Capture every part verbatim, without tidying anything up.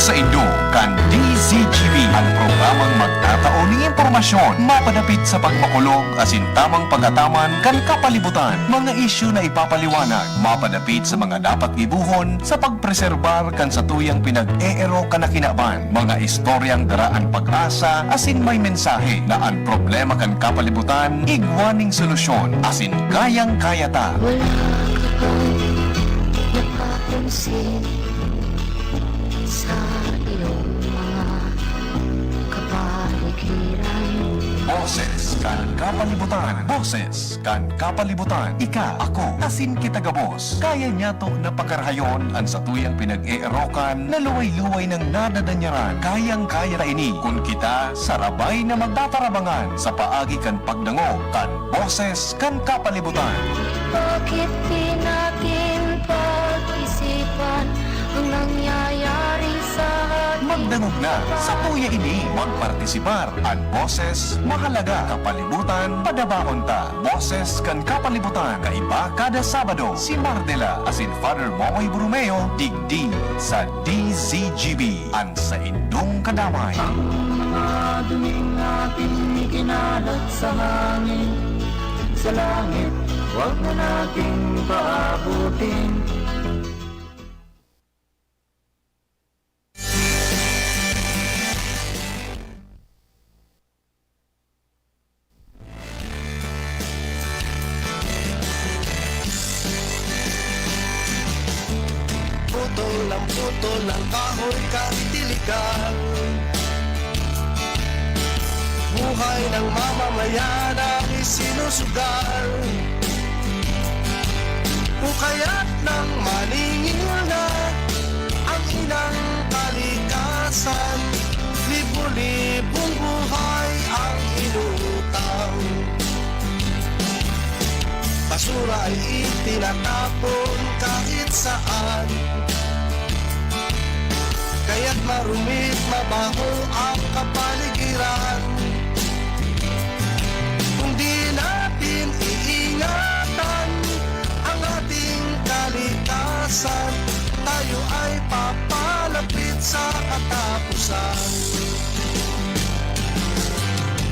Saindo kan D Z G B, an programang magtatao nin impormasyon mapadapit sa pagmakulog asin tamang pag-ataman kan kapalibutan, mga isyu na ipapaliwanag mapadapit sa mga dapat gibohon sa pagpreserbar kan satuyang pinag-eero kan kinaban, mga istoryang dara an pag-asa asin may mensahe na an problema kan kapalibutan igwa ning solusyon asin kayang-kaya ta. Wala ka bang napapansin sa iyong mga kapaligiran? Boses kan kapalibutan. Boses kan kapalibutan. Ika, ako, asin kita gabos. Kaya niyato na pakarahayon an satuyang pinag-eerokan na luway-luway nang nadadanyaran. Kayang-kaya ta ini kun kita sarabay na magtatarabangan sa paagi kan pagdangog kan Boses kan Kapalibutan. Bakit di natin pag-isipan ang nangyayari sa ating Magdangog na sa tuya ini. Magpartisipar. An boses mahalaga. Kapalibutan, padabaon ta. Boses kan Kapalibutan. Kaiba kada Sabado. Si Mardela asin Father Momoy Borromeo, digdi sa D Z G B. An saindong kadamay. Ang mga duming natin ikinalat sa hangin, sa langit, wag na nating paabutin. Putol ng putol ng kahoy kahit iligal. Buhay ng mamamayan ang isinusugal. Ukayat ng maningil na ang inang kalikasan. Libo-libong buhay ang inutang. Basura ay itinatapon kahit saan. Kaya't marumit, mabaho ang kapaligiran. Kung di natin iingatan ang ating kalikasan, tayo ay papalapit sa katapusan.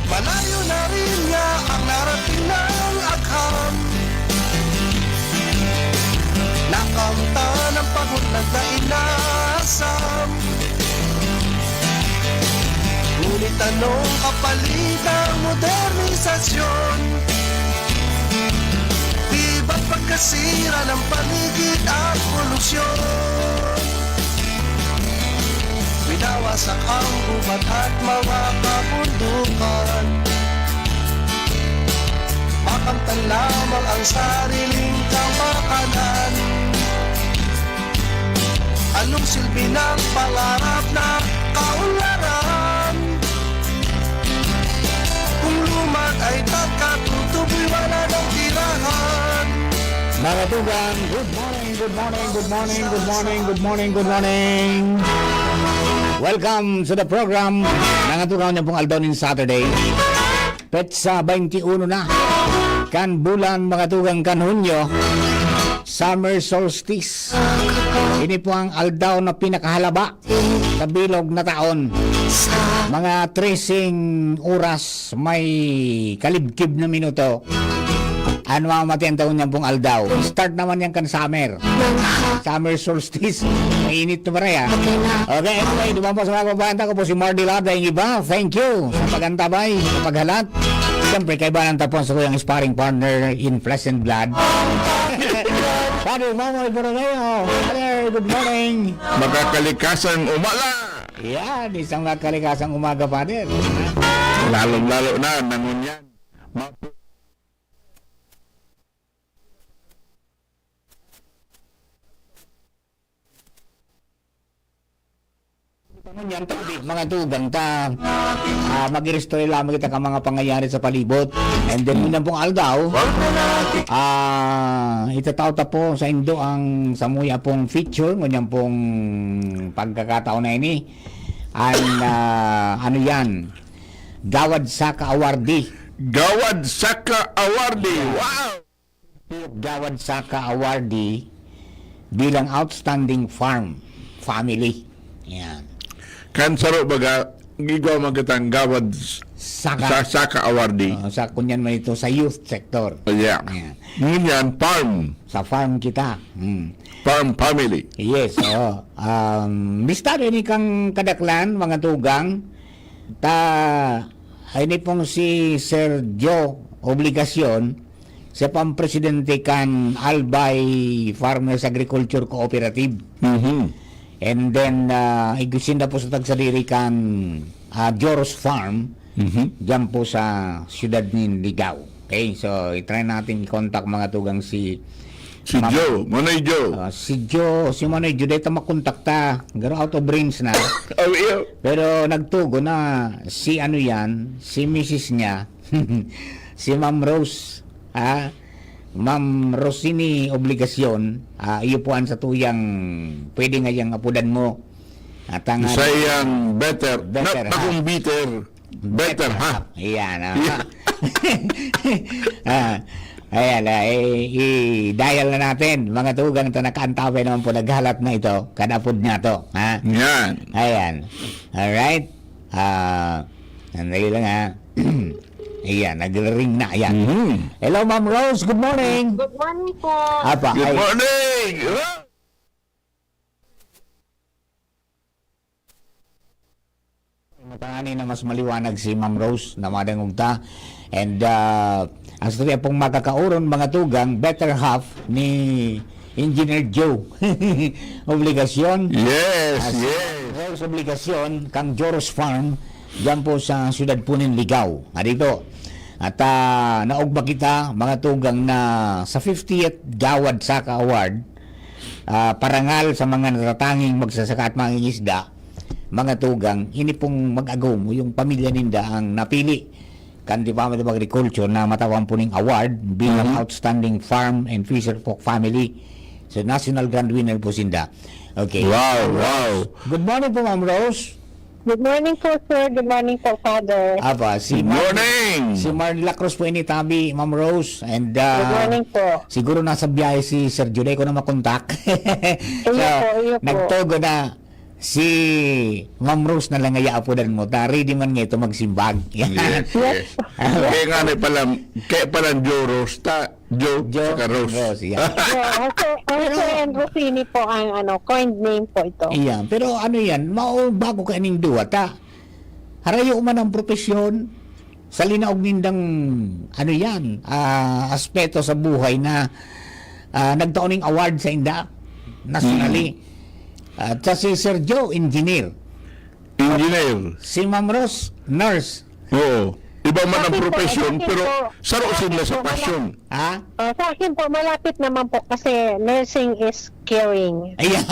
Malayo na rin niya ang narating ng agham. Nakamtan ang pagod na inasam. Ngunit anong kapalit ng modernisasyon? Di ba pagkasira ng paligid at polusyon? Winawasak ang gubat at mga kabundukan. Makamtan lamang ang sariling kapakanan. Anong silbi ng pangarap na kaunlaran? Kung lumad ay pagkatutuboy, wala nang tirahan. Mga tugang, good morning, good morning, good morning, good morning, good morning, good morning. Welcome to the program. Mga tugang, niya pong aldaw nin Saturday. Petsa twenty-uno na kan bulan, mga tugang, kan Hunyo, summer solstice. Ini po ang aldaw na pinakahalaba sa bilog na taon. Mga treseng oras may kalibkib na minuto. Ano ang mati ang taon niyang pong aldaw? Start naman yan kan summer. Summer solstice. Mainit na ba, Raya? Okay, anyway, duman po sa mga kababayan, ako po si Mardy Larda, yung iba. Thank you sa pag-antabay, sa paghalat. Siyempre, kaibanan ta po sa kuyang sparring partner in flesh and blood. Father Momoy Borromeo. Father, good morning. Makakalikasang umaga. Yan, isang makalikasang umaga, Father. Lalong-lalo na, nangunyan. Ma- Ngunyan, tabi, mga tugang ta, ah, mag-iristorya lamang kita ka mga pangyayari sa palibot. And then, ngunyan pong aldaw, ah, itatao ta po sa indo ang samuya pong feature, ngunyan pong pagkakataon na ini. An, ah, ano yan? Gawad Saka Awardee. Gawad Saka Awardee. Wow! Gawad Saka Awardee bilang Outstanding Farm Family. Yan. Kan saro baga, igwa man kitang gawad s-, Saka. sa, saka awardee. Oo, sa kunyan man ito, sa youth sector. Oh, yeah. Yan. Ngunyan, farm. Sa farm kita. Hmm. Farm family. Yes, oo. Um, listado ini kang kadaklan, mga tugang. Ta, ini pong si Sir Joe Obligacion, siya po ang presidente kan Albay Farmers Agriculture Cooperative. Mhm. And then, ah, igwa sinda po sa tagsadiri kan, ah, Joros Farm, Mhm. diyan po sa siyudad nin Ligao. Okay, so i-try natin i-contact, mga tugang, si Si Ma'am Joe, Manoy Joe. Ah, si Joe, si Manoy Joe, dito makontakta. Pero out of range na. Oh, iyo. Pero nagtugon na si ano yan, si misis niya, si Ma'am Rose, ha? Ma'am Rosini Obligacion, ah, iyo po ang satuyang pwede nga yang apodan mo. At ang Sa iyang better, Better na, half. Akong bitter, better half. Ayan, ah. Yeah. Ah, ayan, ah, i-, i-dial na natin. Mga tugang, ito nakaantabay naman po, naghalat na ito. Kadapod na to, ha? Yan. Ayan. Alright. Ah, sandali lang, ha? Ayan, nag-ring na. Ayan. Mhm. Hello, Ma'am Rose. Good morning. Good morning po. Apa, Good ay- morning. Matangani na mas maliwanag si Ma'am Rose na madangog ta. And, ah, ang sa tuya pong makakauron, mga tugang, better half ni Engineer Joe Obligacion. Yes, Ah, si yes. Rose Obligacion, kang Joros Farm, dyan po sa siyudad po nin Ligao. Nga dito. At, ah, naugma kita, mga tugang, na sa fiftieth Gawad Saka Award, ah, parangal sa mga natatanging magsasaka at mangingisda, mga tugang, ini pong mag-agom o yung pamilya ninda ang napili kan Department of Agriculture na matawan po ning award bilang Mhm. Outstanding Farm and Fisher Folk Family. So, national grand winner po sinda. Okay. Wow, wow. Good morning po, Ma'am Rose. Good morning po, sir. Good morning po, Father. Apa, si Good Mar-, morning. si Marla Cruz po ini, tabi, Ma'am Rose. And, ah, Good morning po. siguro nasa biyahe si Sir Jude ko na makontak. Iyo So, po, iyo po. nagtugon na si Ma'am Rose na lang nga apodan mo. Ta, ready man nga ito magsimbag. Yes, Yes. yes. Kaya nga na pala, kaya pala Joe Rose, ta, Joe, Joe saka Rose. Rose, yeah. Yeah, Jose, Jose Pero and Rufini po ang, ano, coined name po ito. Iyan. Pero ano yan, mao bago ka ining duwa, ta? Harayo man ang propesyon, sa linaog nindang, ano yan, ah, aspeto sa buhay na, ah, nagtao ning award sa inda, nationally. Mm. At sa si Sir Joe, engineer. Engineer. Si Ma'am Rose, nurse. Oo. Iba man ang Sa akin po, profession, sa akin pero po, saro sa sila akin sa po, wala. passion. Ha? Ah, sa akin po, malapit naman po kasi nursing is caring. Ayan.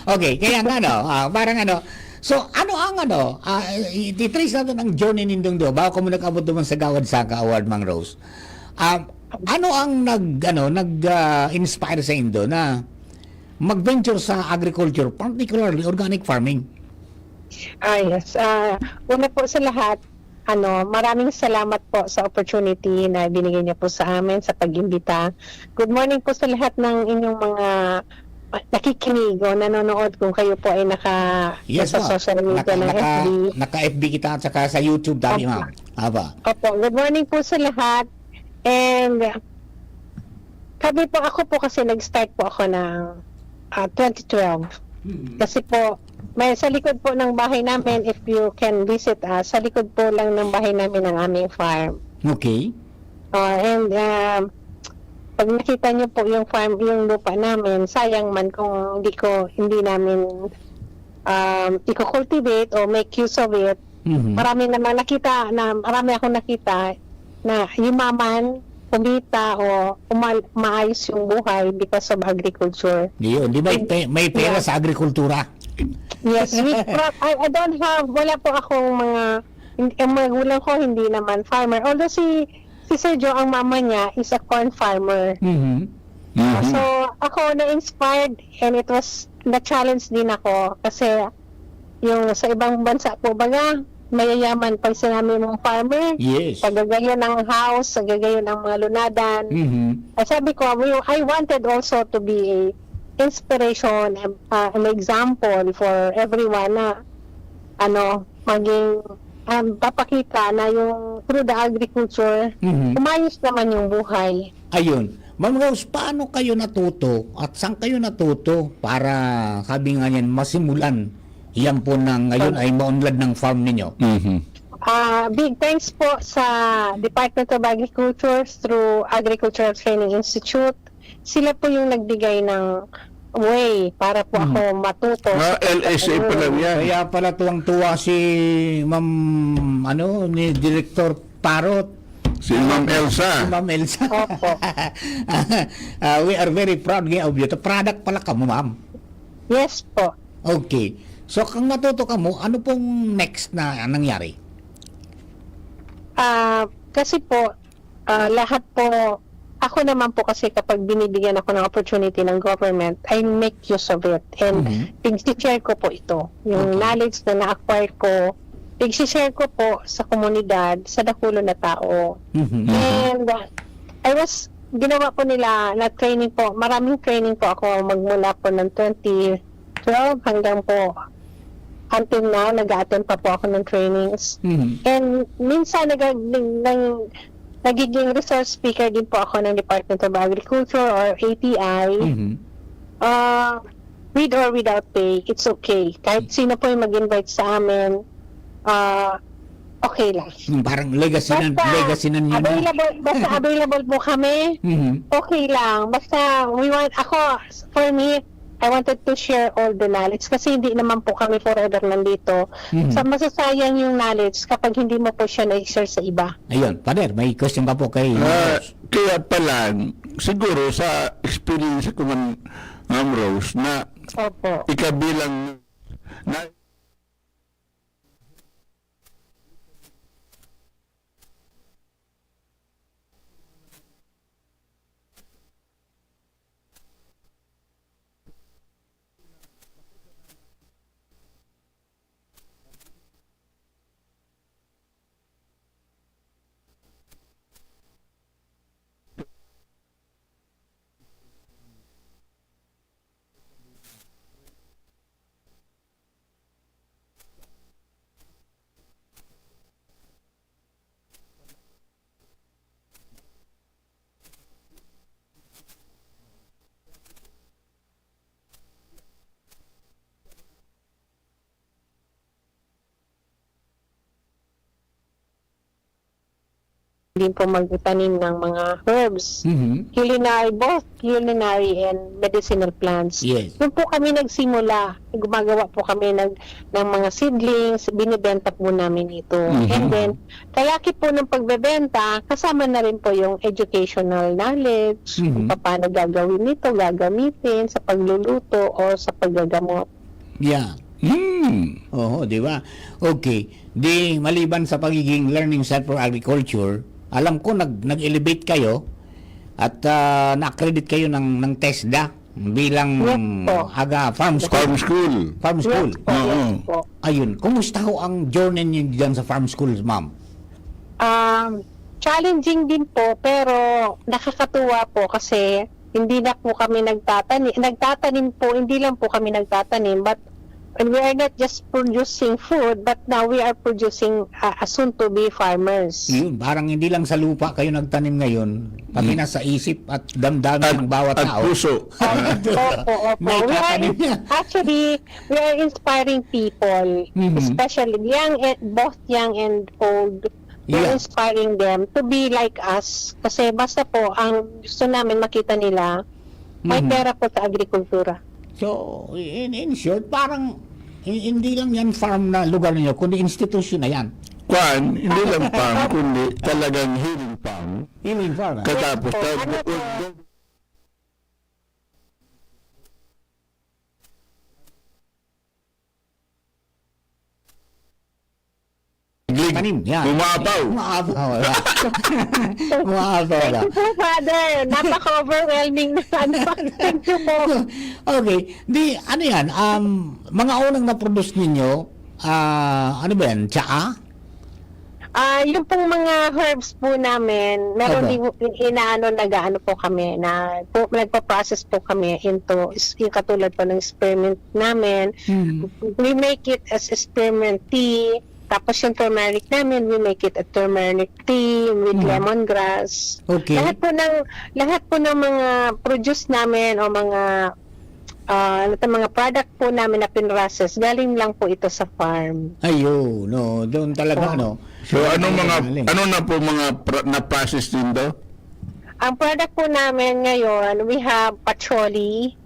Okay, kaya nga, no, ah, parang ano, so, ano ang ano, ah, i-, i-trace natin ang journey nindong duwa bago kamo nag-abot naman sa Gawad Saka Award, Mang Rose. Ah, ano ang nag, ano, nag, ah, inspire sa indo na mag-venture sa agriculture, particularly organic farming? Ah, yes. Ah, una po sa lahat, ano, maraming salamat po sa opportunity na binigay niyo po sa amin sa pag-imbita. Good morning po sa lahat ng inyong mga nakikinig o nanonood kung kayo po ay naka-, Yes, nasa ma'am. social media Naka-, ng naka-, F B. naka-F B kita at saka sa YouTube, dati, Opo. ma'am. Aba. Opo. Good morning po sa lahat. And kami po, ako po kasi nag-start po ako ng, ah, twenty twelve. Mm. Kasi po, may sa likod po ng bahay namin, if you can visit us, sa likod po lang ng bahay namin ang aming farm. Okay. Ah, and, um, pag nakita niyo po yung farm, yung lupa namin, sayang man kung hindi ko, hindi namin, um, i-cultivate o make use of it. Mhm. Marami namang nakita na, marami akong nakita na yumaman, kumita o umal-, maayos yung buhay because of agriculture. Yun, di ba, And pe-, may pera Yeah. sa agrikultura? Yes, we pro-, I, I don't have, wala po akong mga, hin-, ang magulang ko hindi naman farmer. Although si, si Sir Joe, ang mama niya is a corn farmer. Mhm. Mhm. So, ako na-inspired and it was, na-challenge din ako kasi yung sa ibang bansa po, baga, mayayaman pag sinabi mong farmer, Yes. pagagayon ang house, pagagayon ang mga lunadan. Mhm. Ay, sabi ko, we, I wanted also to be a inspiration, uh, an example for everyone na ano, maging, um, papakita na yung through the agriculture, Mhm. umayos naman yung buhay. Ayun. Ma'am Rose, paano kayo natuto at saan kayo natuto para, sabi nga niyan, masimulan? Yan po na ngayon Um, ay maunlad ng farm ninyo. Mhm. Ah, big thanks po sa Department of Agriculture through Agricultural Training Institute. Sila po yung nagbigay ng way para po Mhm. ako matuto Ah, sa L S A pa lang pagtanim. yan. Kaya pala tuwang-tuwa si Ma'am, ano, ni Director Parot. Si Ma'am Elsa. Si Ma'am Elsa. Opo. Ah, we are very proud nga of you. Product pala kamo, ma'am. Yes po. Okay. So, kung natuto kamo, ano pong next na nangyari? Ah, kasi po, ah, lahat po, ako naman po kasi kapag binibigyan ako ng opportunity ng government, I make use of it. And Mhm. pigsi-share ko po ito. Yung Okay. knowledge na na-acquire ko, pigsi-share ko po sa komunidad, sa dakulo na tao. Mhm. Mhm. And, ah, I was, ginawa po nila na training po, maraming training po ako magmula po ng twenty twelve hanggang po until now, nag-a-attend pa po ako ng trainings. Mhm. And minsan nag-, nag-, nag-, nagiging resource speaker din po ako ng Department of Agriculture or A T I. Mhm. Ah, with or without pay, it's okay. Kahit sino po yung mag-invite sa amin, ah, okay lang. Hmm, parang legacy na, Basta legacy na niyo na. available, basta available po kami, Mhm. okay lang. Basta we want, ako, for me, I wanted to share all the knowledge kasi hindi naman po kami forever nandito. Mhm. Sa masasayang yung knowledge kapag hindi mo po siya na-share sa iba. Ayun, Father, may question ka po kay Ah, Rose. kaya pala, siguro sa experience ko man, Ma'am Rose, na Opo. ikabilang na Din po magtanim ng mga herbs, Mhm. culinary, both culinary and medicinal plants. Yes. Doon po kami nagsimula. Gumagawa po kami ng, ng mga seedlings, binibenta po namin ito. Mhm. And then, kalaki po ng pagbebenta, kasama na rin po yung educational knowledge, Mhm. kung paano gagawin ito, gagamitin sa pagluluto o sa paggagamot. Yeah. Hmm. Oo, di ba? Okay. Di, maliban sa pagiging Learning Center for Agriculture, alam ko nag-, nag-elevate kayo at, ah, na-accredit kayo ng, ng TESDA bilang Yes po. aga farm school. Farm school. Farm Yes school. po, Oo. yes po. Ayun, kumusta ho ang journey niyo diyan sa farm school, ma'am? Um, challenging din po, pero nakakatuwa po kasi hindi na po kami nagtatani-, nagtatanim po, hindi lang po kami nagtatanim, but, and we are not just producing food, but now we are producing, ah, a soon to be farmers. Yun, parang hindi lang sa lupa kayo nagtanim ngayon, pati Mm. na sa isip at damdamin At, ng bawat at tao. puso. Opo, opo. May We are tatanim in-, na. actually, we are inspiring people, Mhm. especially young and, both young and old. We're Yeah. inspiring them to be like us. Kasi basta po, ang gusto namin makita nila, may Mhm. pera po sa agrikultura. So, in, in short, parang hi-, hindi lang yan farm na lugar ninyo, kundi institusyon na yan. Kwan, hindi lang farm, kundi talagang healing farm. Healing farm, ah. Katapos, Yes po. tag-, Ano po? Tanim, yan. Umaapaw. Umaapaw, wala. Umaapaw, wala. Thank you po, Father. Napaka-overwhelming na ano. Thank you po. Okay. Di, ano yan? Um, mga unang na-produce ninyo, ah, ano ba yan? Tsaa? Ah, yung pong mga herbs po namin, meron Opo. din, inaano, nag-aano po kami, na, po, nagpa-process po kami into, is, yung katulad po ng spearmint namin, Mm. we make it as spearmint tea. Tapos yung turmeric namin, we make it a turmeric tea with Mm. lemongrass. Okay. Lahat po ng, lahat po ng mga produce namin o mga, ah, ano to, mga product po namin na pinrocess, galing lang po ito sa farm. Ayun, no, doon talaga, Oh. no? So, Doon anong talaga mga, galing. ano na po mga pra-, na-process nindo? Ang product po namin ngayon, we have patchouli,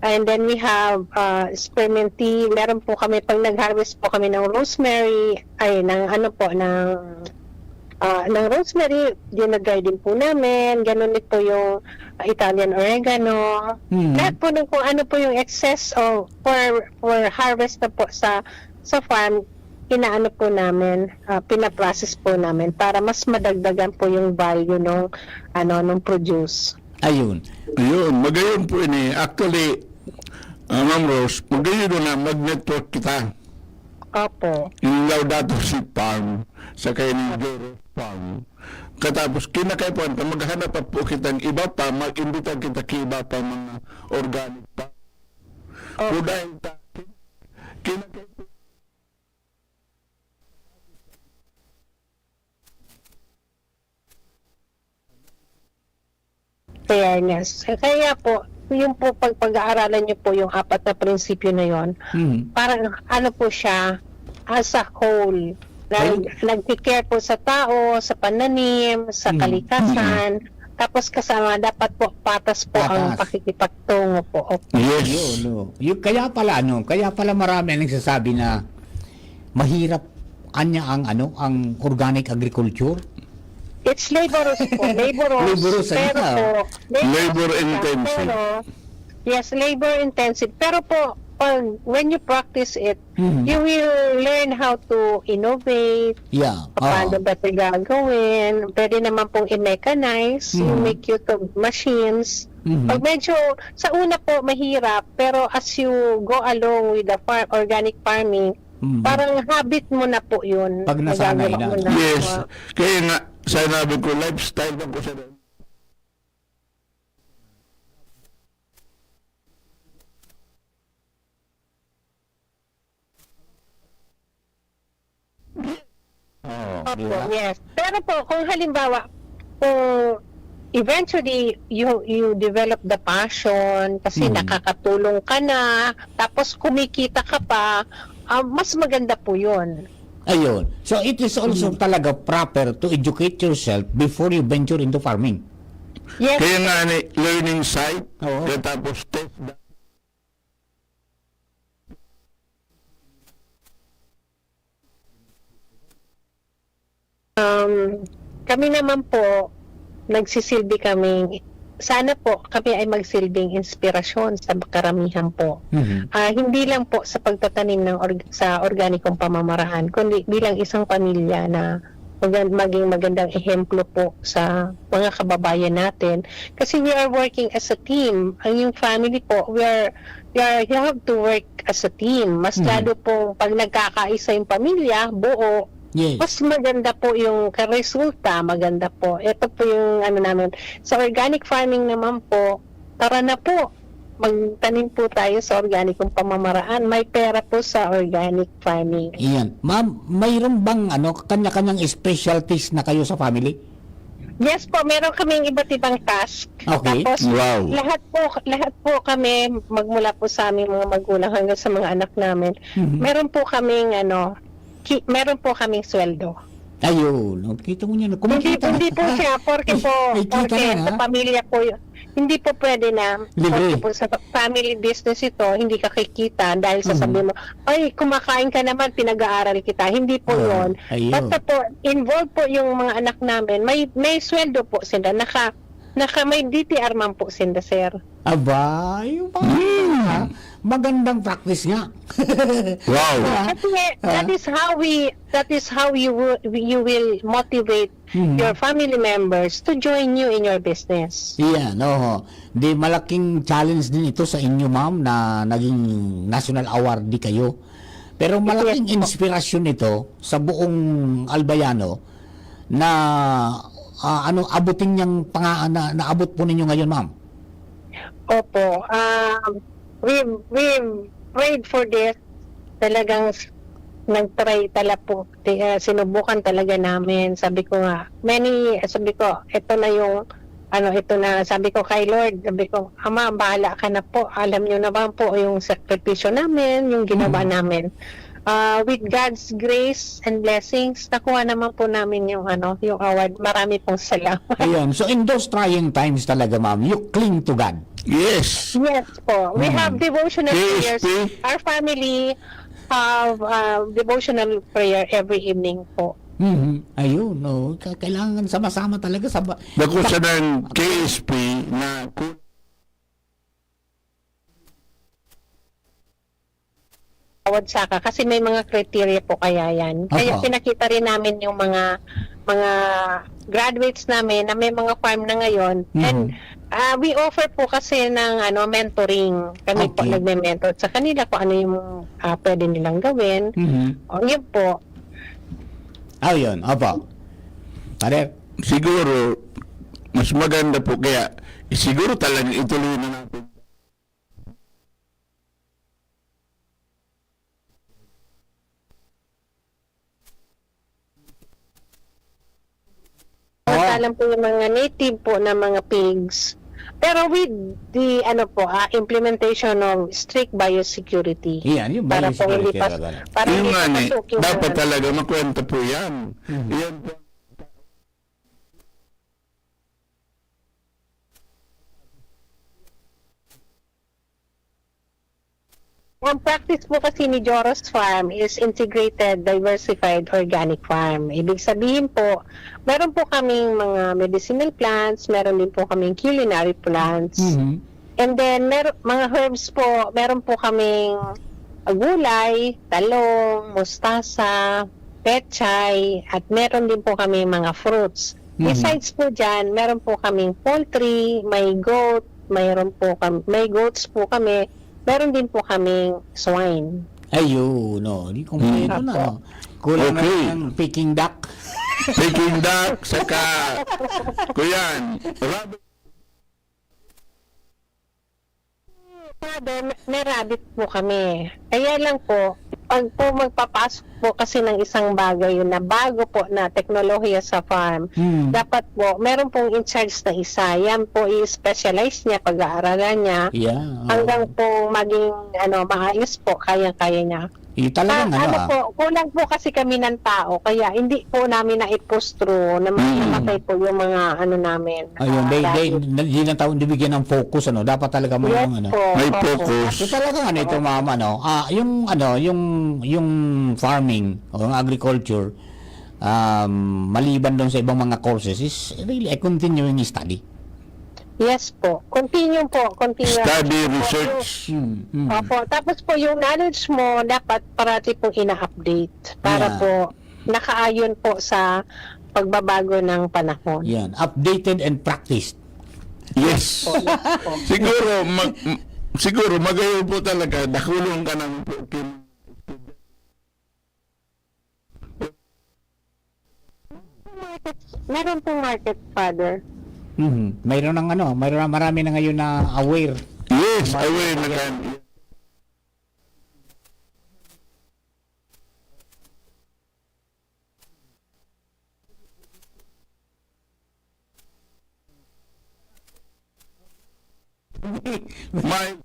and then we have, ah, spearmint tea. Meron po kami, pag nag-harvest po kami ng rosemary, ay, ng ano po, ng, ah, ng rosemary, dinadry din po namin. Ganun din po yung Italian oregano. Mm. Lahat po ng kung ano po yung excess o for, for harvest na po sa, sa farm, inaano po namin, ah, pinaprocess po namin para mas madagdagan po yung value nung, ano, nung produce. Ayun. Ayun, magayon po ini. Actually, ah, Ma'am Rose, magayon na mag-network kita. Opo. Yung Laudato Si Farm, sa kayo ng Joro Farm. Katapos, kinakaipuhan ka, maghanap pa po kitang iba pa, mag-imbita kita kay iba pa mga organic pa. Opo. So, dahil ta-, kinakaipuhan Fairness. Kaya po, yung po pag-, pag-aaralan niyo po yung apat na prinsipyo na yon, Mm. parang ano po siya, as a whole, nag-, Ayun. nagki-care po sa tao, sa pananim, sa Mm. kalikasan, Mm. tapos kasama dapat po patas po ang Patas. pakikipagtungo po. Opo. Yes. Yun, no. Yung, kaya pala, ano, kaya pala marami ang nagsasabi na mahirap anya ang, ano, ang organic agriculture? It's laborious po, laborious. Laborious, Pero ano? po, laborious Labor po siya, intensive. Pero, yes, labor intensive. Pero po, pag, when you practice it, Mhm. you will learn how to innovate, Yeah. Paano Oo. ba ito gagawin? Pwede naman pong i-mechanize, you Mhm. make use of machines. Mhm. Pag medyo, sa una po, mahirap, pero as you go along with the farm, organic farming, Mhm. parang habit mo na po yun. Pag nasanay Nagagawa na. mo na. Yes. Ah. Kaya nga, sinabi ko, lifestyle lang ko sa Oo, di Opo, ba? Yes. Pero po, kung halimbawa, kung eventually you, you develop the passion kasi Mm. nakakatulong ka na, tapos kumikita ka pa, ah, mas maganda po yun. Ayun. So, it is also Mm. talaga proper to educate yourself before you venture into farming. Yes. Kaya nga ni learning site, Oo. kaya tapos test. Um, kami naman po, nagsisilbi kaming, sana po kami ay magsilbing inspirasyon sa karamihan po. Mhm. Ah, hindi lang po sa pagtatanim ng org-, sa organikong pamamaraan, kundi bilang isang pamilya na magan-, maging magandang ehemplo po sa mga kababayan natin. Kasi we are working as a team. Ang yung family po, we are, we are, you have to work as a team. Mas Mhm. lalo pong pag nagkakaisa yung pamilya, buo, Yes. mas maganda po yung resulta, maganda po. Ito po yung ano namin. Sa organic farming naman po, tara na po, magtanim po tayo sa organikong pamamaraan. May pera po sa organic farming. Iyan. Ma'am, mayroon bang, ano, kanya-kanyang specialties na kayo sa family? Yes po, meron kaming iba't ibang task. Okay. Tapos, Wow. lahat po, lahat po kami, magmula po sa aming mga magulang hanggang sa mga anak namin, Mhm. meron po kaming, ano, ki-, meron po kaming sweldo. Ayun, oh, kita mo niya, Hindi, kumikita na. hindi po siya, porke po, May kita porke na, sa ha? pamilya po y-, hindi po pwede na, Libre. porke po sa family business ito, hindi ka kikita dahil Mhm. sasabihin mo, "Ay, kumakain ka naman, pinag-aaral kita." Hindi po Oo, yun. ayun. Basta po, involved po yung mga anak namin. May, may sweldo po sila. Naka, naka, may D T R man po sila, sir. Aba, yung pa, Hmm. ah, magandang practice nga. Wow. Ah, Kasi, ah. that is how we, that is how you will, you will motivate Mhm. your family members to join you in your business. Iyan, oo. Di, malaking challenge din ito sa inyo, ma'am, na naging national awardee kayo. Pero Yes, malaking po. inspirasyon ito sa buong Albayano na, ah, ano, abutin niyang panga-, na, naabot po ninyo ngayon, ma'am? Opo. Ah, we, we prayed for this. Talagang s-, nag-try tala po. Ti-, ah, sinubukan talaga namin. Sabi ko nga, many, sabi ko, "Ito na yung, ano, ito na." Sabi ko kay Lord, sabi ko, "Ama, bahala ka na po. Alam niyo naman po yung sakripisyo namin, yung ginawa Mm. namin." Ah, with God's grace and blessings, nakuha naman po namin yung, ano, yung award. Marami pong salamat. Ayun. So, in those trying times talaga, ma'am, you cling to God. Yes. Yes po. We Mm. have devotional K S P. prayers. Our family have, uh, devotional prayer every evening po. Mhm. Ayun, no. Ka-, kailangan sama-sama talaga sa ba-, Dako ba- siya ng K S P na ku- Award saka kasi may mga criteria po kaya yan. Kaya Opo. pinakita rin namin yung mga, mga graduates namin na may mga farm na ngayon. And, Mhm. ah, we offer po kasi ng, ano, mentoring. Kami po Okay. nagme-mentor sa kanila kung ano yung, ah, pwede nilang gawin. Mhm. O, yun po. Ah, yun. Opo. Father? Siguro, mas maganda po kaya, siguro talagang ituloy na natin. Samantalang po yung mga native po na mga pigs. Pero with the, ano po, ah, implementation of strict biosecurity. Yan, yung Para po hindi biosecurity pas-, talaga. Para Yung hindi nga ni, papasukin ng dapat ano. talaga makwenta po yan. Mhm. Yan po. Ang practice po kasi ni Joros Farm is integrated, diversified, organic farm. Ibig sabihin po, meron po kaming mga medicinal plants, meron din po kaming culinary plants. Mhm. And then, mer-, mga herbs po, meron po kaming gulay, talong, mustasa, pechay, at meron din po kami mga fruits. Mhm. Besides po dyan, meron po kaming poultry, may goat, mayroon po kam-, may goats po kami, meron din po kaming swine. Ayun, no. Di kumpleto Hmm. na, Opo. no? Kulang na Okay. lang ng Peking duck. Peking duck, saka, kuyan, rabbit. Father, may, may rabbit po kami. Kaya lang po, pag po magpapasok po kasi ng isang bagay na bago po na teknolohiya sa farm, Hmm. dapat po, meron pong in charge na isa. Yan po, i-specialize niya, pag-aaralan niya, Yeah, oo. hanggang po maging, ano, maayos po, kayang-kaya niya. Eh, talagang Ah, ano, ano ah. po, kulang po kasi kami ng tao, kaya hindi po namin naipostro na Mm. mamatay po yung mga ano namin, Ayun, ah, they, they, rabbit. na, di na tao nabigyan ng focus, ano, dapat talaga may Yes ano. po, May opo. focus. So, talagang ano, ito, Opo. mama, no? Ah, yung ano, yung, yung farming o yung agriculture, um, maliban doon sa ibang mga courses, is really a continuing study. Yes po. Continue po. Continue Study, po. research. Hmm, hmm. Opo. Tapos po, yung knowledge mo, dapat parati pong ina-update para Yeah. po nakaayon po sa pagbabago ng panahon. Yan. Updated and practiced. Yes. Yes po, yes po. Siguro, mag-, m-, siguro, magayon po talaga, nakulong ka ng Market, meron pong market, Father. Mhm. Mayroon ng ano, mayroon na, marami na ngayon na aware. Yes, Market aware na aware. Kan-, May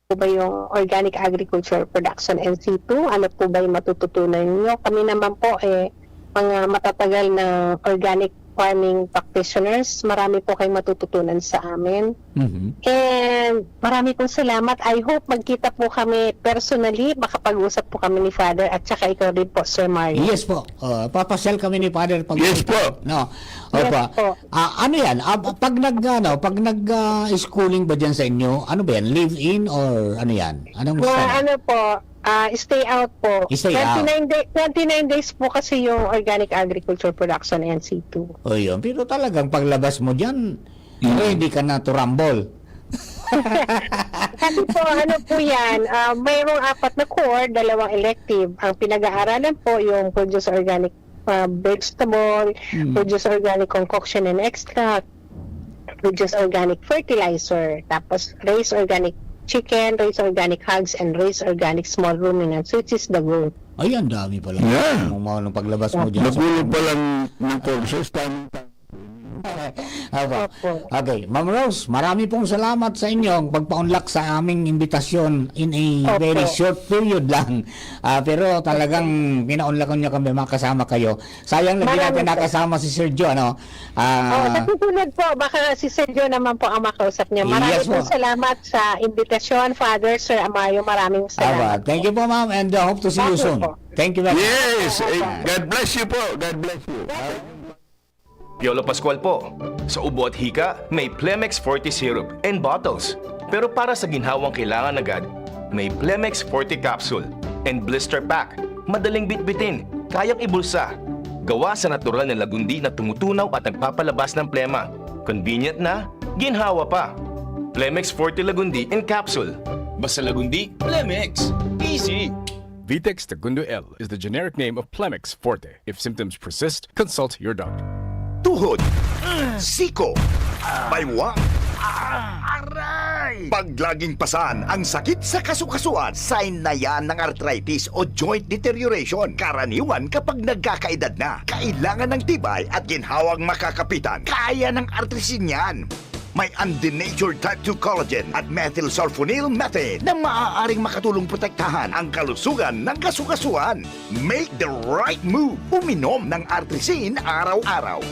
po ba yung Organic Agriculture Production N C two? Ano po ba yung matututunan ninyo? Kami naman po, eh, mga matatagal na organic farming practitioners. Marami po kayong matututunan sa amin. Mhm. And marami pong salamat. I hope magkita po kami personally, makapag-usap po kami ni Father at saka ikaw din po, Sir Mario. Yes po. Uh, papasyal kami ni Father pag Yes po. No. Yes Opo. po. Ah, ano yan? Ah, pag nag, ano, pag nag, ah, schooling ba dyan sa inyo? Ano ba yan? Live-in or ano yan? Anong Mga style? ano po, ah, stay out po. Stay out. Twenty-nine day-, twenty-nine days po kasi yung Organic Agriculture Production N C two. O yun. Pero talagang paglabas mo dyan, Mm. ready ka na to rumble. Kasi po, ano po yan, ah, mayroong apat na core, dalawang elective. Ang pinag-aaralan po, yung produce organic, ah, vegetable, Mm. produce organic concoction and extract, produce organic fertilizer, tapos raise organic chicken, raise organic hogs, and raise organic small ruminants, which is the goat. Ay, ang dami pala. Yeah. Ang mga nung paglabas mo dyan. Nagulo pa lang ng courses, tamang Aba. Opo. Okay, Ma'am Rose, marami pong salamat sa inyong pagpaunlak sa aming imbitasyon in a Opo. very short period lang. Ah, pero talagang pinaunlakan niyo kami makasama kayo. Sayang na hindi Maraming natin nakasama si Sir Joe, ano? Oh, sa Ah, susunod po, baka si Sir Joe naman po ang makausap niyo. Maraming Yes po po. salamat sa imbitasyon, Father, Sir Amayo. Maraming aba, salamat. Thank you po, ma'am, and uh, hope to see you Thank you soon. po. Thank you very much. Yes, eh, God bless you po. God bless you. Piolo Pascual po. Sa ubo at hika, may Plemex Forte Syrup and bottles. Pero para sa ginhawang kailangan agad, may Plemex Forte Capsule and Blister Pack. Madaling bitbitin, kayang ibulsa. Gawa sa natural na lagundi na tumutunaw at nagpapalabas ng plema. Convenient na, ginhawa pa. Plemex Forte Lagundi in Capsule. Basta Lagundi, Plemex. Easy! Vitex Tagundo L is the generic name of Plemex Forte. If symptoms persist, consult your doctor. Tuhod, siko, baywang, aray! Paglaging pasan ang sakit sa kasukasuan, sign na yan ng arthritis o joint deterioration. Karaniwan kapag nagkakaedad na, kailangan ng tibay at ginhawang makakapitan. Kaya ng artrisin yan. May undenatured type two collagen at methylsulfonyl methane na maaaring makatulong protektahan ang kalusugan ng kasukasuan. Make the right move. Uminom ng Artrisin araw-araw.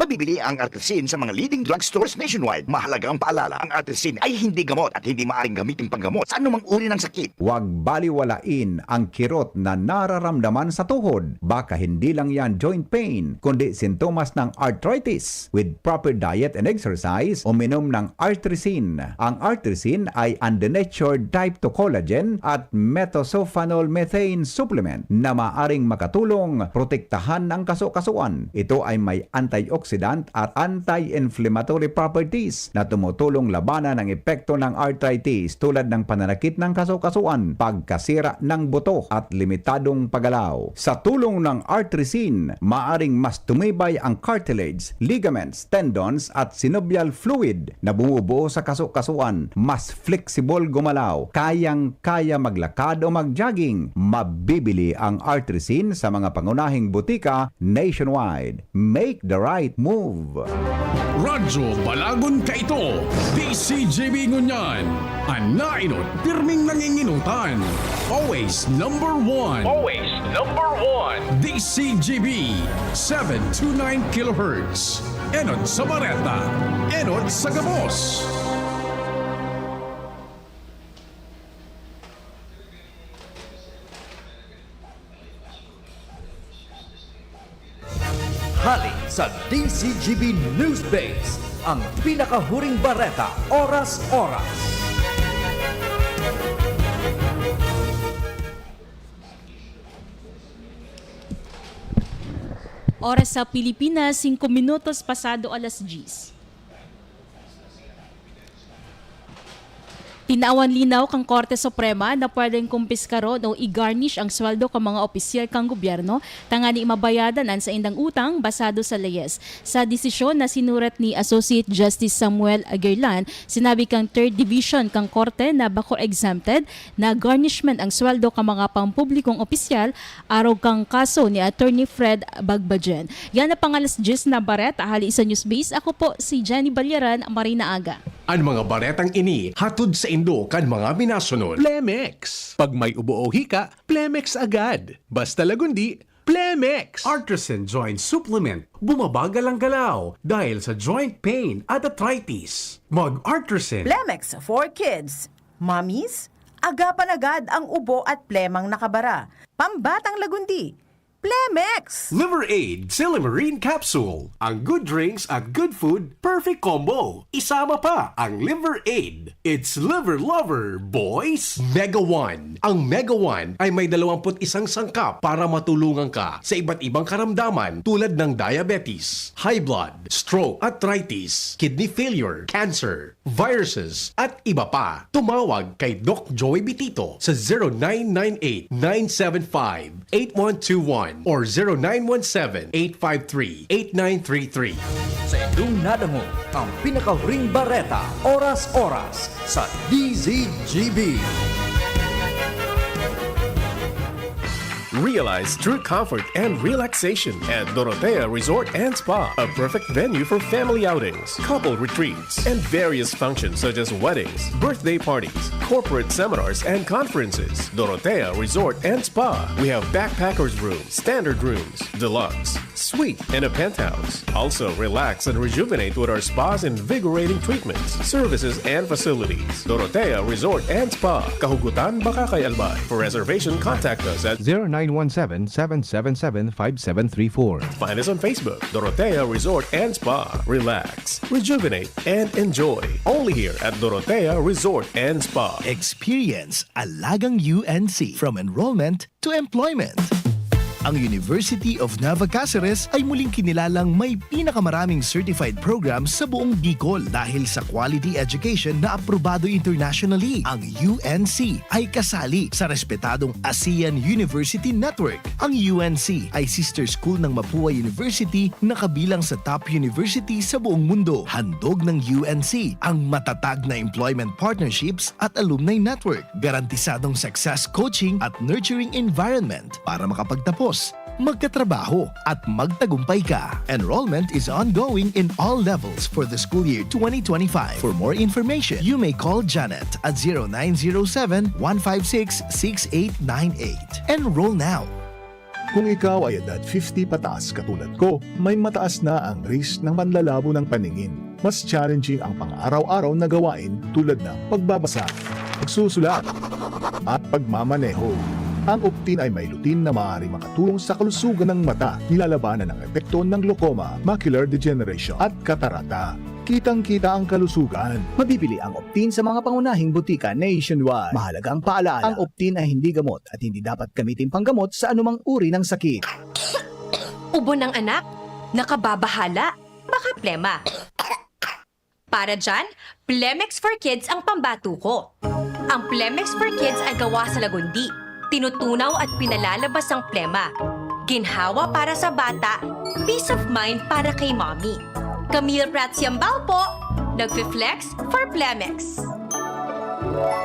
Mabibili ang Artrisin sa mga leading drugstores nationwide. Mahalagang paalala, ang Artrisin ay hindi gamot at hindi maaaring gamitin panggamot sa anumang uri ng sakit. Huwag baliwalain ang kirot na nararamdaman sa tuhod. Baka hindi lang yan joint pain, kundi sintomas ng arthritis. With proper diet and exercise, uminom ng Artrisin. Ang Artrisin ay undenatured type two collagen at methylsulfonyl methane supplement na maaring makatulong protektahan ang kasukasuan. Ito ay may antioxidant at anti-inflammatory properties na tumutulong labanan ang epekto ng arthritis, tulad ng pananakit ng kasukasuan, pagkasira ng buto at limitadong paggalaw. Sa tulong ng Artrisin, maaring mas tumibay ang cartilage, ligaments, tendons at synovial fluid na bumubuo sa kasukasuan. Mas flexible gumalaw, kayang-kaya maglakad o mag-jogging. Mabibili ang Artrisin sa mga pangunahing butika nationwide. Make the right move. Radyo Balagon Kaito, D C G B Ngunyan, an naenot pirming nanginginutan. Always number one. Always number one. D C G B, seven two nine kilohertz. Enot sa Bareta, enot sa gabos. Hali sa D C G B News Base, ang pinakahuring bareta, oras-oras. Oras sa Pilipinas, singko minutos pasado alas diyes. Tinawan linaw kan Korte Suprema na pwedeng kumpiskaron o i-garnish ang sweldo kan mga opisyal kan gobyerno tangani mabayadan an saindang utang basado sa leyes. Sa desisyon na sinurat ni Associate Justice Samuel Aguirlan, sinabi kan Third Division kan Korte na bako exempted na garnishment ang sweldo kan mga pampublikong opisyal arog kan kaso ni Attorney Fred Bagbajen. Yan na pangalas diyes na bareta hali sa Newsbase. Ako po si Jenny Balyaran, marhay na aga. An mga baretang ini hatod saindo kan mga minasunod. Plemex. Pag may ubo o hika, Plemex agad. Basta Lagundi, Plemex. Artisan Joint Supplement. Bumabagal ang galaw dahil sa joint pain at arthritis. Mag Artisan. Plemex for Kids. Mommies, agapan agad ang ubo at plemang nakabara. Pambatang Lagundi. Plemex! Liver Aid, Silimarin Capsule. Ang good drinks at good food, perfect combo. Isama pa ang Liver Aid. It's Liver Lover, boys! Mega One. Ang Mega One ay may dalawampu't isang sangkap para matulungan ka sa iba't ibang karamdaman tulad ng diabetes, high blood, stroke, arthritis, kidney failure, cancer, viruses, at iba pa. Tumawag kay Doc Joey Bitito sa zero nine nine eight nine seven five eight one two one or zero nine one seven eight five three eight nine three three. Sa indong nadangog ang pinakahuring bareta, oras-oras, sa D Z G B. Realize true comfort and relaxation at Dorotea Resort and Spa, a perfect venue for family outings, couple retreats, and various functions such as weddings, birthday parties, corporate seminars, and conferences. Dorotea Resort and Spa. We have backpackers room, standard rooms, deluxe, suite, and a penthouse. Also, relax and rejuvenate with our spa's invigorating treatments, services, and facilities. Dorotea Resort and Spa, Kahugutan, Bacacay, Albay. For reservation, contact us at zero nine one seven, seven seven seven, five seven three four. Find us on Facebook, Dorotea Resort and Spa. Relax, rejuvenate, and enjoy. Only here at Dorotea Resort and Spa. Experience Alagang U N C, from enrollment to employment. Ang University of Nueva Cáceres ay muling kinilalang may pinakamaraming certified programs sa buong Bicol dahil sa quality education na aprobado internationally. Ang U N C ay kasali sa respetadong ASEAN University Network. Ang U N C ay sister school ng Mapua University na kabilang sa top university sa buong mundo. Handog ng U N C ang matatag na employment partnerships at alumni network, garantisadong success coaching at nurturing environment para makapagtapos, magkatrabaho, at magtagumpay ka. Enrollment is ongoing in all levels for the school year twenty twenty-five. For more information, you may call Janet at zero nine zero seven, one five six, six eight nine eight. Enroll now! Kung ikaw ay edad fifty pataas katulad ko, may mataas na ang risk ng panlalabo ng paningin. Mas challenging ang pang-araw-araw na gawain tulad ng pagbabasa, pagsusulat, at pagmamaneho. Ang Optin ay may lutein na maaaring makatulong sa kalusugan ng mata, nilalabanan ang epekto ng glaucoma, macular degeneration, at katarata. Kitang-kita ang kalusugan. Mabibili ang Optin sa mga pangunahing butika nationwide. Mahalagang paalaala, ang Optin ay hindi gamot at hindi dapat gamitin panggamot sa anumang uri ng sakit. Ubo ng anak? Nakababahala? Baka plema. Para dyan, Plemex for Kids ang pambatuko. Ang Plemex for Kids ay gawa sa lagundi. Tinutunaw at pinalalabas ang plema. Ginhawa para sa bata, peace of mind para kay mommy. Camille Prats Yambao po, nagfi-flex for Plemex.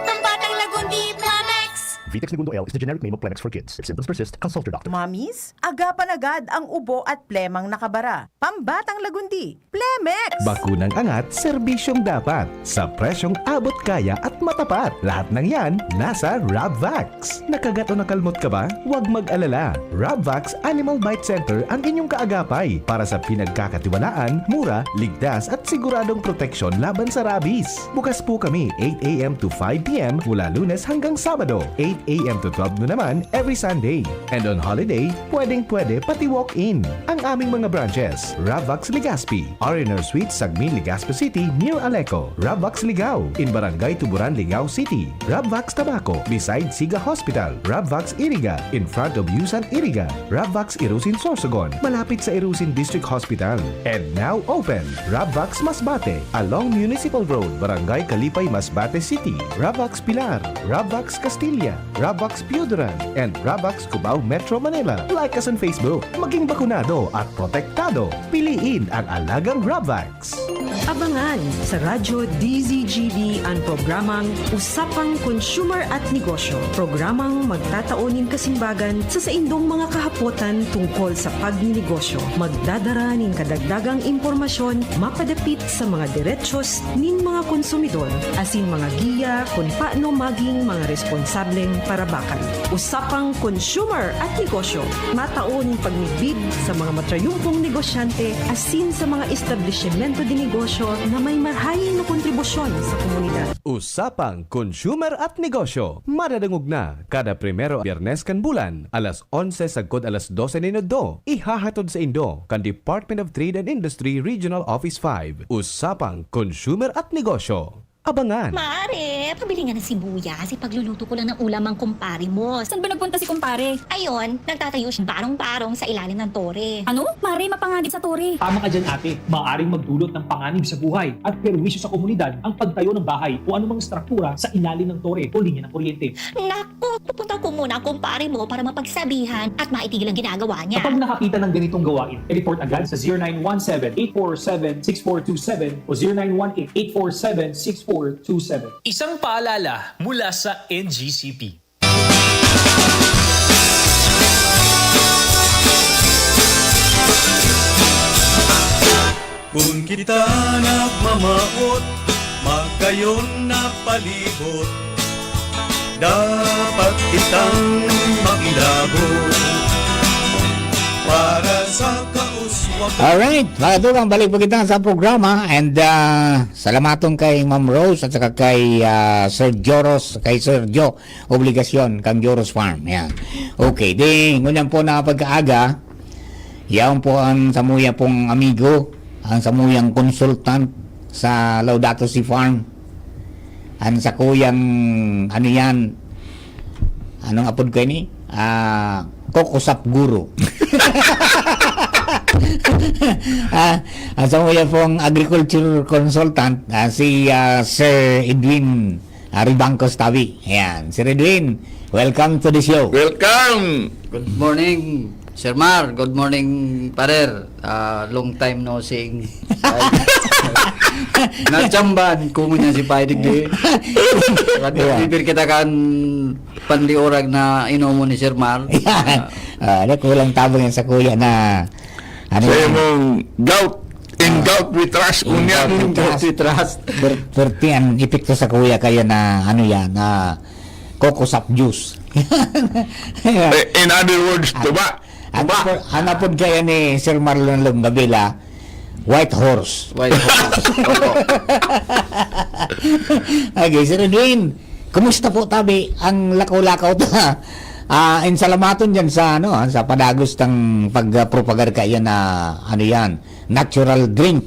Pambatang Lagundi, Plemex! Vitex Negundo L is the generic name of Plemex for Kids. If symptoms persist, consult your doctor. Mommies, agapan agad ang ubo at plemang nakabara. Pambatang Lagundi, Plemex! Bakunang angat, serbisyong dapat. Sa presyong abot kaya at matapat. Lahat ng yan, nasa Rabvax. Nakagat o nakalmot ka ba? Huwag mag-alala. Rabvax Animal Bite Center ang inyong kaagapay para sa pinagkakatiwalaan, mura, ligtas at siguradong proteksyon laban sa rabies. Bukas po kami eight a m to five p m mula Lunes hanggang Sabado, eight a m to twelve noon naman every Sunday. And on holiday, pwedeng-pwede pati walk-in. Ang aming mga branches, Rabvax Legazpi, R and R Suite, Sagmin, Legazpi City, near Aleco. Rabvax Ligao, in Barangay Tuburan, Ligao City. Rabvax Tabaco, beside Siga Hospital. Rabvax Iriga, in front of Yusan Iriga. Rabvax Irusin Sorsogon, malapit sa Irusin District Hospital. And now open, Rabvax Masbate, along Municipal Road, Barangay Kalipay, Masbate City. Rabvax Pilar, Rabvax Castilla, Rabvax Pioduran, and Rabvax Cubao, Metro Manila. Like us on Facebook. Maging bakunado at protektado. Piliin ang alagang Rabvax. Abangan sa Radyo D Z G B an programang Usapang Consumer at Negosyo. Programang magtatao nin kasimbagan sa saindong mga kahapotan tungkol sa pagninegosyo. Magdadara nin kadagdagang impormasyon mapadapit sa mga derechos nin mga konsumidor, asin mga giya kun paano maging mga responsableng parabakan. Usapang Consumer at Negosyo, matao nin pagmidbid sa mga matrayumpong negosyante asin sa mga establisimento de negosyo na may marhay na kontribusyon sa komunidad. Usapang Consumer at Negosyo. Madadangog na kada primero, Biyernes kan bulan, alas onse sagkod alas dose nin udto. Ihahatod saindo kan Department of Trade and Industry Regional Office five. Usapang Consumer at Negosyo. Abangan. Mare, pabili nga ng sibuyas. Ipagluluto ko lang ng ulam ang kumpare mo. Saan ba nagpunta si kumpare? Ayun, nagtatayo siya barong-barong sa ilalim ng tore. Ano? Mare, mapanganib sa tore. Tama ka dyan, ate. Maaaring magdulot ng panganib sa buhay at perwisyo sa komunidad ang pagtayo ng bahay o anumang estruktura sa ilalim ng tore o linya ng kuryente. Naku, pupunta ko muna ang kumpare mo para mapagsabihan at maitigil ang ginagawa niya. Kapag nakakita ng ganitong gawain, i-report agad sa zero nine one seven, eight four seven, six four two seven o zero nine one eight, eight four seven, six four two seven. Isang paalala mula sa N G C P. Kun kita nagmamawot, magayon na palibot, dapat kitang makilabot para sa kauswagan. Alright, mga tugang, balik po kita sa programa and, ah, salamaton kay Ma'am Rose at saka kay, ah, Sir Joros, kay Sir Joe Obligasyon kan Joros Farm. Yan. Okay, di, ngunyan po na pagkaaga, yaon po ang samuya pong amigo, ang samuyang consultant sa Laudato Si Farm. Ang sakuyang, ano yan, anong apod ko ini? Ah, Kokosap Guru. Ah, ang samuya pong agriculture consultant, ah, si, ah, Sir Edwin ah, Ribangcos Tabi. Ayan, Sir Edwin, welcome to the show. Welcome! Good morning, Sir Mar. Good morning, Pader. Ah, long time no seeing. Natsamban ko ngunyan si Pai digdi. Kadi Yeah. bibir kita kan pandiorag na inomon ni Sir Mar. Yan. Ah, nakulang tabang yan sa kuya na, ano Sa yan? imong gout. In Ah, gout we trust. in Unya, gout we in trust. gout we trust. Per-, perti ang epekto sa kuya kaya na, ano yan, na Coco sap juice. Eh, in other words, At, tuba. at Tuba. po, ang apod kaya ni Sir Marlon Longabila, White Horse. White Horse. Opo. Okay, Sir Edwin, kumusta po tabi ang lakaw-lakaw ta? Ah, insalamaton dyan sa, ano, ah, sa padagos tang pagpropagar kaya na, ano yan, natural drink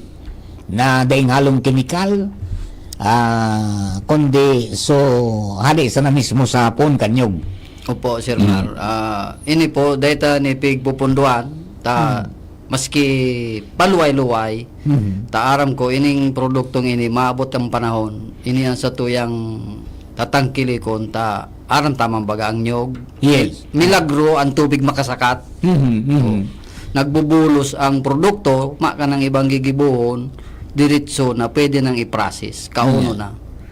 na daing halong kemikal, ah, kundi so hali sana mismo sa puon kan nyog. Opo, Sir Mm. Mar. Ah, ini po, dahil ta ni pigpupunduan, ta Hmm. maski paluway-luway, Mhm. ta aram ko, ining produktong ini, maabot ang panahon, ini ang satuyang tatangkilikon, ta aram ta man baga ang nyog. Yes. Milagro ang tubig makasakat. Mhm, mhm. Oh. Nagbubulos ang produkto, ma ka ng ibang gigibohon, diretso na pwede nang i-process. Kauno Ayan. na.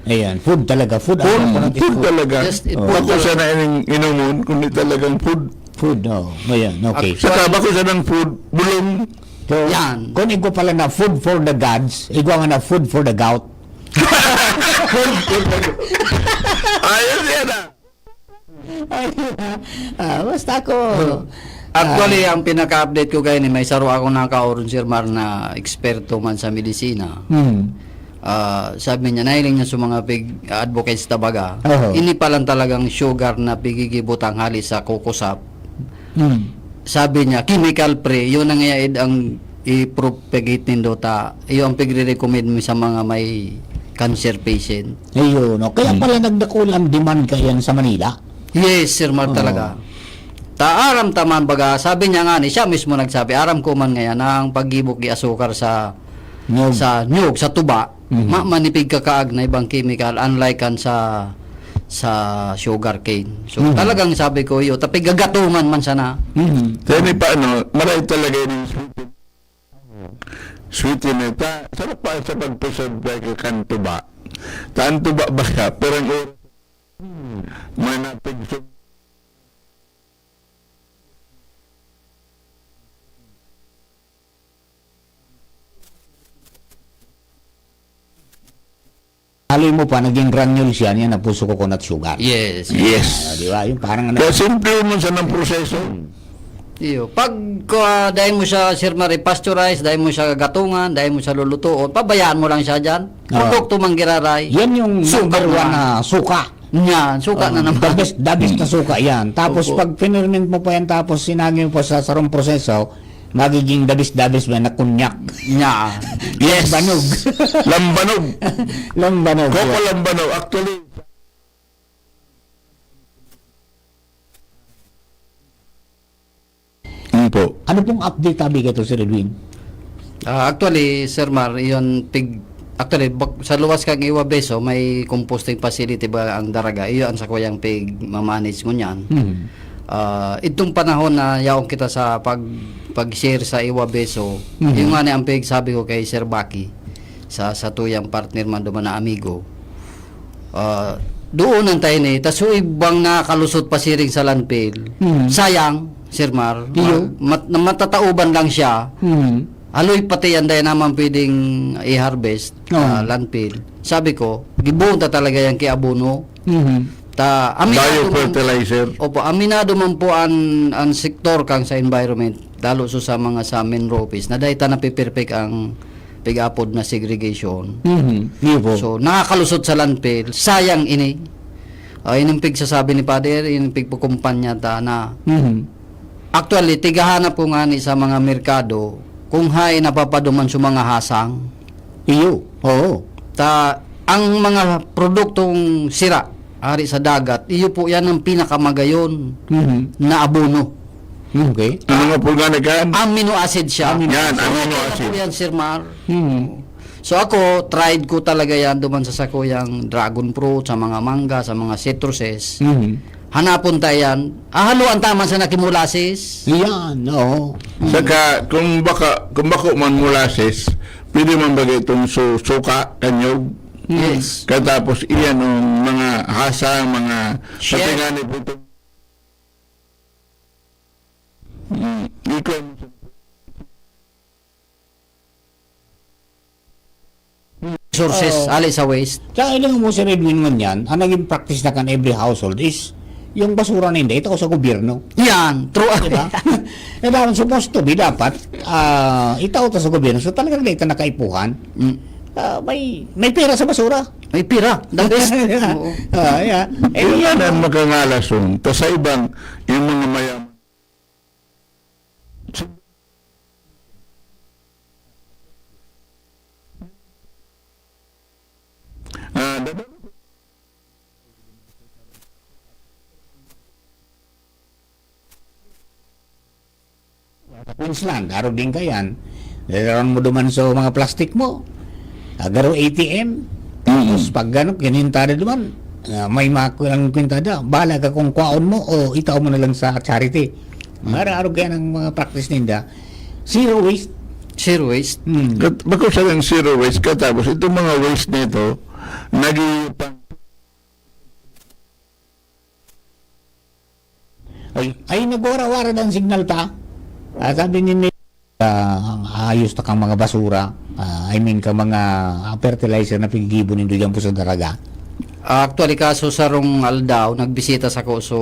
Ayan, food talaga. Food, Food, ang food food. talaga. Just Oh. food Bako talaga. sana ining inomon, kundi talagang food. Food, oh. Ayan, okay. Actually, Saka bako sanang food, bulong. So, Yan. kung igwa pala na food for the gods, igwa nga na food for the gout. Ayos yan, ah. Ay, ah, basta ako, Actually, ah, ang pinaka-update ko kaini, may saro akong nakaoron, Sir Mar, na eksperto man sa medisina. Hmm. Ah, sabi niya, nahiling niya sa mga pig-, advocates ta baga. Oho. Ini pa lang talagang sugar na pigigibutang hali sa coco sap. Hmm. Sabi niya, chemical free, yun ang iyaid ang i-propagate nindo ta, iyo ang pigre-recommend mi sa mga may cancer patient. Ayun, no? Kaya Hmm. pala nagdakul ang demand kayan sa Manila. Yes, Sir Mar, Oo. talaga. Ta aram ta man baga, sabi niya nga ni, siya mismo nagsabi, aram ko man ngayon na ang paggibok di asukar sa, Nyog. sa nyog, sa tuba, Mhm. ma-, manipig kakaag na ibang chemical, unlike kan sa, sa sugar cane. So, Mhm. talagang sabi ko, iyo, tapig gagatungan man sana. Mhm. Kaya ni pa, ano, maray talaga yung sweetener ta. Sarap pa sa pag-preserve kay kan tuba. Ta ang tuba ba siya? Pero ang oras, may napigso. Haloy mo pa, naging granule siya, niya na puso coconut sugar. Yes. Yes. Ah, di ba? Yung parang ano. Kaya simple mo sa ng proseso. Hmm. Iyo. Pag, ah, dai mo siya, Sir Mar, i-pasteurize, dai mo siya gatungan, dai mo siya lulutuon, pabayaan mo lang siya diyan. Ah. Produkto man giraray. Yan yung Suka number one naman. na suka. Yan, suka na Ah, naman. the best, the best na suka yan. Tapos Opo. pag pinerment mo pa yan, tapos sinagi mo pa sa sarong proseso, magiging the best, the best ba na konyak. Yan. Yes. Lambanog. Lambanog. Lambanog, Coco yeah. Lambanog. Actually, Ano po? Ano pong update tabi kato, Sir Edwin? Ah, actually, Sir Mar, iyon pig-, actually, bak-, sa luwas kang Iwa Beso, may composting facility ba ang Daraga? Iyo ang sakuyang pig-manage ngunyan. Hmm. Ah, itong panahon na yaon kita sa pag-, pag-share sa Iwa Beso, Mhm. yung nga ni ang pigsabi ko kay Sir Baki, sa, sa tuyang partner man duman na amigo. Ah, doon ang tayo ni, tas yung ibang nakalusot pa siring sa landfill. Mhm. Sayang, Sir Mar, Iyo. ma-, mat-, na matatauban lang siya. Mhm. Aloy pati yan, dahil naman pwedeng i-harvest, Oo. ah, landfill. Sabi ko, gibuon ta talaga yan kay abono. Mhm. Ta, aminado man Biofertilizer. Opo, aminado man po an, an sektor kang sa environment, lalo so sa mga sa MINRO office, na dahil ta napiperpek ang pig-apod na segregation. Mhm. Iyo po. So, nakakalusot sa landfill, sayang ini. Ah, ining pigsasabi ni Father, ining pigpakumpanya ta na Mhm. Actually, tigahanap ko ngani sa mga merkado kung haen napapaduman sa mga hasang. Iyo, oo. Ta, ang mga produktong sira, ari sa dagat, iyo po yan ang pinakamagayon Mhm. na abono. Okay. Ano nga po nga nagkaan? Amino acid siya. Amino Yan, acid. amino Ano acid. po yan, Sir Mar? Mhm. So ako, tried ko talaga yan duman sa sakuyang dragon fruit, sa mga mangga, sa mga citruses. Mhm. Hanapon ta yan. Ah, haluan ta man sa nakimulasis. Yan, oo. Saka, kung baka, kung bako man molasses, pwede man bagay itong su-, suka, kanyog. Mm. Yes. Katapos, iyan ang mga hasa, mga Chef. pati nga ni puto. Mm. Ikaw, Sources, Oo. ali sa waste. Tsaka ilang mo, Sir Edwin, ngunyan, ang naging practice na kan every household is yung basura ninda, itao sa gobyerno. Yan, true. Diba? Eh, dapat supposed to be, dapat, ah, itao ta sa gobyerno. So, talagang dito nakaipuhan. Mm. Ah, may, may pera sa basura. May pera. The best. Oo. Ah, yeah. Eh, Yun yan, yan, ang oh. makangalason. Tas sa ibang, yung mga mayaman. Ah, dada- Sa Queensland, arog din kayan. Dadaron mo duman sa mga plastic mo. Agaro A T M. Tapos Mm. pag ano, kinintada duman, ah, may makulang kwintada. Bahala ka kung kwaon mo o itao mo na lang sa charity. Mm. Mara arog kayan ang mga practice ninda. Zero waste. Zero waste. Hmm. Kat-, bako sa lang zero waste ka, tapos itong mga waste nito, nag-iipang- Ay, ay, nagwara-wara ang signal ta. Ah, sabi ni Nel, ah, ayos ta kang mga basura. Ah, I mean, kang mga, ah, fertilizer na piggibo nindo dyan po sa daraga. Actually, kaso sarong aldaw, nagbisita sako so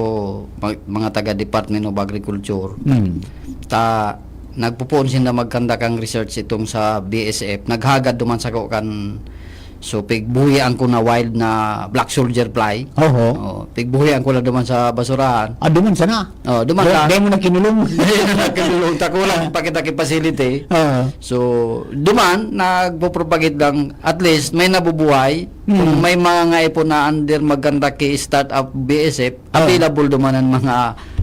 ma-, mga taga Department of Agriculture. Hmm. Ta, nagpupuon sinda magkandak ang research itong sa B S F. Naghagad duman sako kan, so, pigbuhian ko na wild na black soldier fly. Oho. Oh, pigbuhian ko lang duman sa basurahan. Ah, duman sana? Oh, duman Di, sa di mo na kinulong. Di na kinulong. Tako lang, pakita ki facility. Oo. So, duman, nagpo-propagate lang, at least, may nabubuhay. Hmm. Kung may mga ngaipon na under magkandak ki startup B S F, Ah. available duman ang mga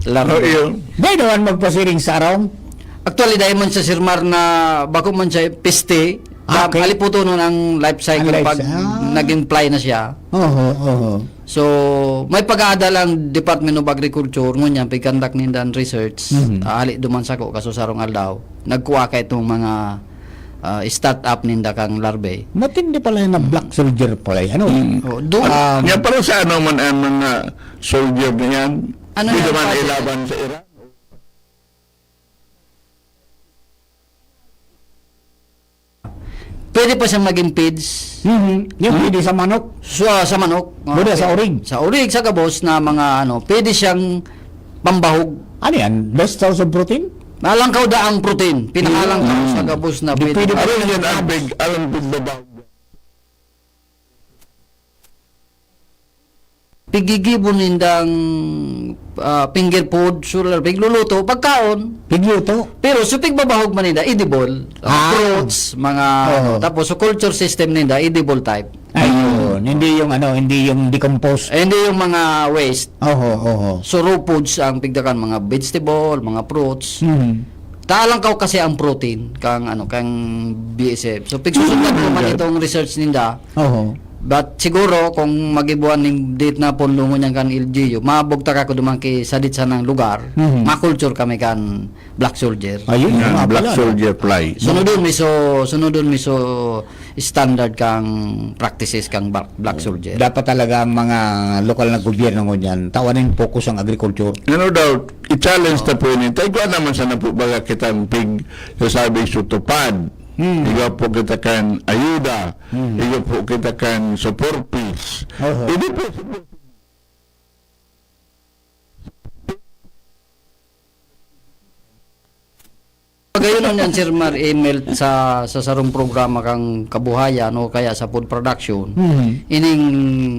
larva. Oh, iyo. Dai naman magpasiring sa arong? Actually, dai man siya, Sir Mar, na bako man siya peste. Ah, okay. Haliputo nun ang life cycle Ang life pag cy-, ah. naging fly na siya. Oho, oho. So, may pag-aada lang Department of Agriculture, ngunyan, pag-conduct ninda ang research, Mhm. ah, hali duman sako, kaso sarong aldaw, nagkuha ka itong mga, ah, startup ninda kang larvae. Matindi pala yan na black soldier pala yan, ano? Mm. Oh, do- Um, Yan pala sa ano man ang mga soldier na yan, Ano di yan, naman Father? ilaban sa Iran. Pwede pa siyang maging feeds. Mhm. Yung Hmm? pwede sa manok. Sa, sa manok. Pwede sa Okay. orig. Sa orig, sa gabos na mga ano, pwede siyang pambahog. Ano yan? Best source of protein? Nalangkaw da ang protein. Pinakalangkaw Mm. sa gabos na Di pwede pwede. Aron yan ang pig-, ang pigbabaw. Pigigibo nindang, ah, finger food, sular, pigluluto, pagkaon. Pigluto. Pero sa pigbabahog man ninda, edible. Ah, Ah. fruits, mga Oo. ano. Tapos sa culture system ninda, edible type. Ayun, hindi yung ano, hindi yung decompose. Eh, hindi yung mga waste. Oho, oho. So, raw foods ang pigdakan, mga vegetable, mga fruits. Mhm. Talangkaw kasi ang protein kang ano, kang B S F. So, pigsusundan ko man Mm. itong research ninda. Oho. But siguro, kung magibuan ning date na pon lungon yan kan L G U, mabugtak ako duman ki sadit sanang lugar, Mhm. ma-culture kami kan black soldier. Ayun, Yan, yung mga black pala, no? soldier fly. Sunodon mi so, sunodon mi so standard kang practices kang black, black soldier. Dapat talaga ang mga lokal na gobyerno ngunyan, tawan ning focus ang agriculture. No doubt, i-challenge ta po ini. Tayo naman sana po baga kitang pig, sasabi, sutupad. Hmm. Iga po kita kan ayuda. Hmm. Iga po kita kan support fees. Oho. Hindi po. Pagayon yan, Sir Mar, email sa, sa sarong programa kang kabuhayan o kaya sa food production. Mhm. Ining,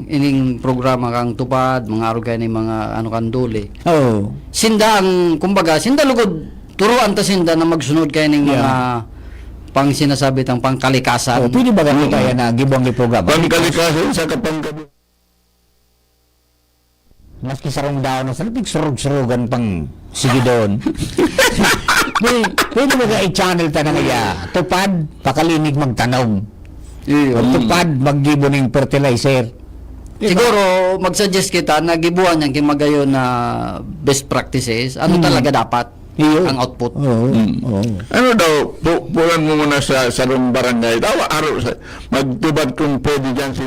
ining programa kang tupad, mga arog kaya ni mga ano kang duli. Oo. Sinda ang, kumbaga, sinda lugod, turuan ta sinda na magsunod kaya ning Yeah. mga pang sinasabi tang pangkalikasan. Oh, pwede ba ganito Mm. kaya na gibong ni programa? Pangkalikasan sa kapangkabu- Maski sarong daon, sa pigsurog-surugan pang sige doon. Pwede, pwede ba i-channel ta na kaya? Tupad, pakalinig magtanom. Iyo. O tupad, maggibo ning fertilizer. Di ba? Siguro, mag-suggest kita na gibuan yan kay magayon na best practices. Ano Hmm. talaga dapat Iyo. ang output? Oo, Mm. oo. Ano daw, pu-, pulan mo muna sa sarong barangay. Dawa, aro sa, magtubad kung pwede dyan si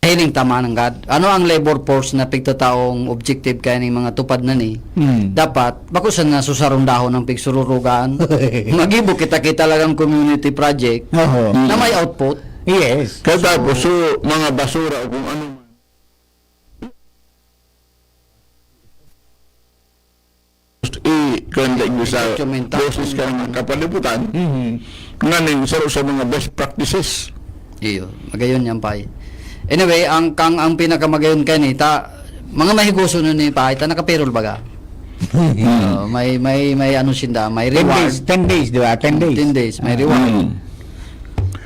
Hiling tama nanggad. Ano ang labor force na pigtataong objective kaya ning mga tupad na ni? Hmm. Dapat, bako sa nasusarong dahon ang pigsururugan, magibo kita-kita lang ang community project Oho. na may output. Yes. Katapos, So, so, mga basura o kung ano man. I-, kuwan dai sa Documentar. boses ka ng kapalibutan, Mhm. nga ning saro sa mga best practices. Iyo, magayon yan, Pay. Anyway, ang, kang, ang pinakamagayon kani, ta, mga mahigoso nun ni Pay, ta nakaperol baga. Oo, may, may, may ano sinda, may Ten reward. days, ten days, di ba? Ten days. Ten days, may reward. Mm.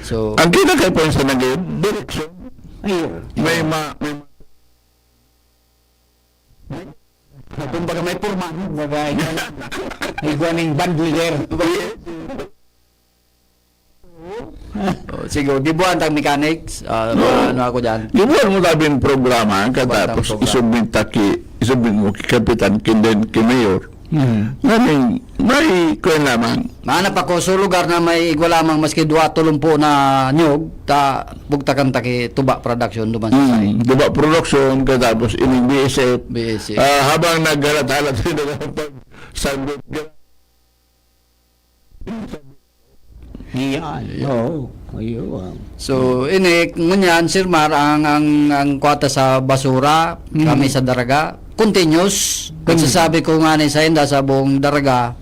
So, Ang kinakaipuhan sa nag-, direksyon, Ayun. may ma-, may Kumbaga may porma, no? Kumbaga, igwa ning band leader. Oh, sige, gibuan tang mechanics, ah, No. ano ako dyan. Gibuan mo tabi ang programa, Gibuan katapos tang programa. isubmit ta ki, isubmit mo ki Kapitan, ki, then ki Mayor. Hmm. Nga ning, may kuwan lamang. Mahanap ako sa lugar na may igwa lamang maski dua, tolong po na niyog, ta bugtakan ta ki Tuba Production duman sa Hmm, site. Tuba Production, katapos ining B S F. B S F. Ah, habang naghalat-halat sila sa Iyan. Iyo. Oo. Iyo, ah. So, ini, ngunyan, Sir Mar, ang, ang, ang kwata sa basura, Mm. kami sa Daraga, continuous. Continuous. Pagsasabi ko nga ni sa inda sa buong Daraga,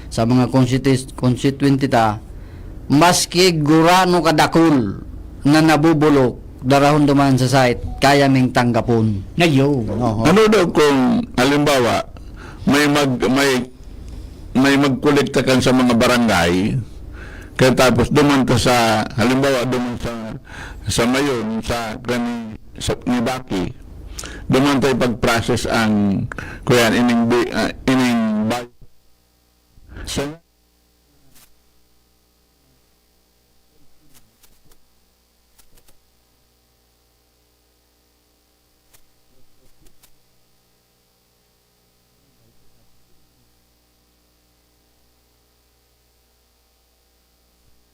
sa mga constitu-, constituente ta, maski gurano kadakul na nabubulok, darahon duman sa site, kaya ming tanggapon. Ayun, oho. Ano daw kung, halimbawa, may mag-, may may magkolekta kan sa mga barangay, kaya tapos duman ta sa, halimbawa, duman sa, sa Mayon, sa, kani, sa, ni Baki, duman ta ipag-process ang, kuyan, ining bi-, ah, ining bay-, sa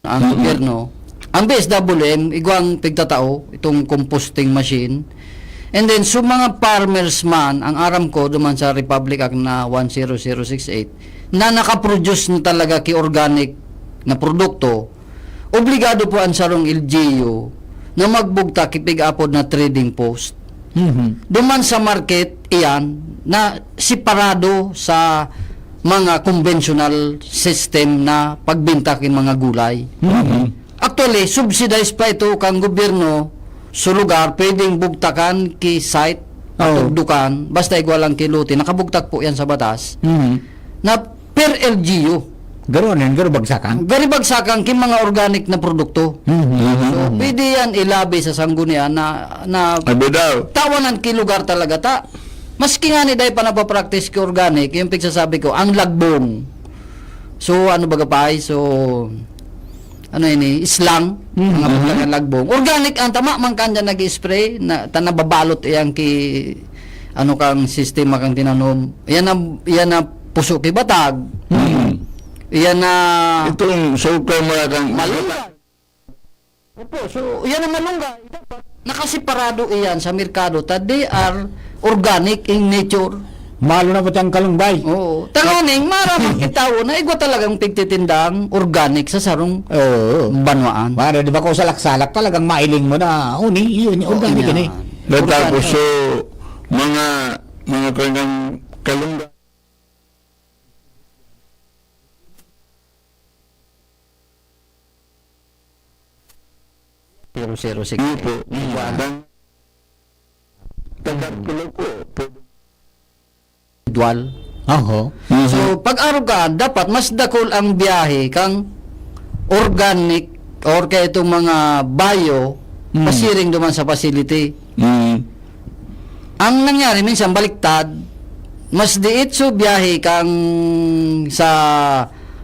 Ang Mm. gobyerno, ang B S W M, igwang pigtatao, itong composting machine. And then, so mga farmers man, ang aram ko, duman sa Republic Act na one zero zero six eight, na nakaproduce na talaga ki organic na produkto, obligado po ang sarong L G U na magbugtak ki pig-apod na trading post. Mhm. Duman sa market, iyan, na separado sa mga conventional system na pagbenta kin mga gulay. Mhm. Actually, subsidized pa ito kang gobyerno. So, lugar, pwedeng bugtakan ki site, Oo. Patugdukan, basta igwa lang ki lote. Nakabugtak po yan sa batas. Mhm. Na per L G U. Garo ano yan? Garo bagsakan? Gari bagsakan ki mga organic na produkto. Mhm. So, Mhm. pwede yan ilabi sa sanggunian na, na Abi daw. tawanan ki lugar talaga ta. Maski nga ni dai pa napapractice ki organic, yung pigsasabi ko, ang lagbong. So, ano baga pa ay? So, ano ini? Islang. Mhm. Mga Mhm. pagkakan lagbong. Organic ang tama, man kan dyan nag-spray, na, ta nababalot iyang ki, ano kang sistema kang tinanom. Yan ang, yan ang puso ki batag. Mhm. Yan na Itong sukay mo na kang Malunggay. Opo, so, yan ang malunggay. Dapat nakaseparado iyan sa merkado, ta they are organic in nature. Malo na pati ang kalunggay. Oo. Tanganing, maramang kitawo na igwa talagang pigtitindang organic sa sarong Oo. banwaan. Para di ba ko salak-salak, talagang mailing mo na, "Oh, ni, yun, Oo, organic yan. Yan eh." Natapos, Organic. So, mga, mga kanyang kalunggay. Zero zero six. Opo. Yan. Taga, taga Pilo po. Dual. Oho. Mhm. So, pag-arog ka, dapat mas dakul ang biyahe kang organic or kaya itong mga bio, Mm. pasiring duman sa facility. Mm. Ang nangyari, minsan baliktad, mas diitso biyahe kang sa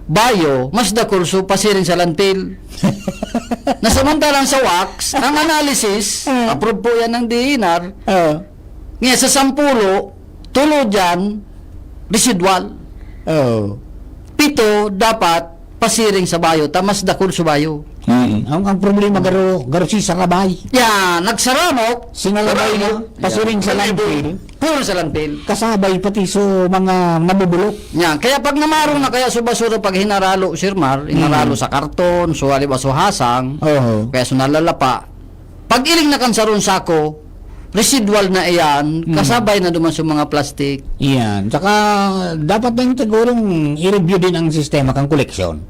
bio, mas dakul so pasiring sa landfill. Na samantalang sa wax, ang analysis, Ah. approve po yan ng D E N R, Ah. nga sa sampulo, tulo dyan, residual. Oh. Pito, dapat pasiring sa bio, ta mas dakul sa bio. Mm. Ang, ang problema, garo, garo si sarabay. Yan, nagsaramok. Sinarabay na, Saramok. Pasiring sa Yan. landfill. Puro sa landfill. Kasabay pati so mga nabubulok. Yan. Kaya pag namarong na kaya so basura, pag hinaralo, Sir Mar, hinaralo Mm. sa karton, so halimbawa so hasang, Oo. kaya so nalalapa, pag iling na kan sarong sako, residual na iyan, Mm. kasabay na duman sa mga plastic. Iyan. Tsaka, dapat din sigurong i-review din ang sistema kang koleksyon.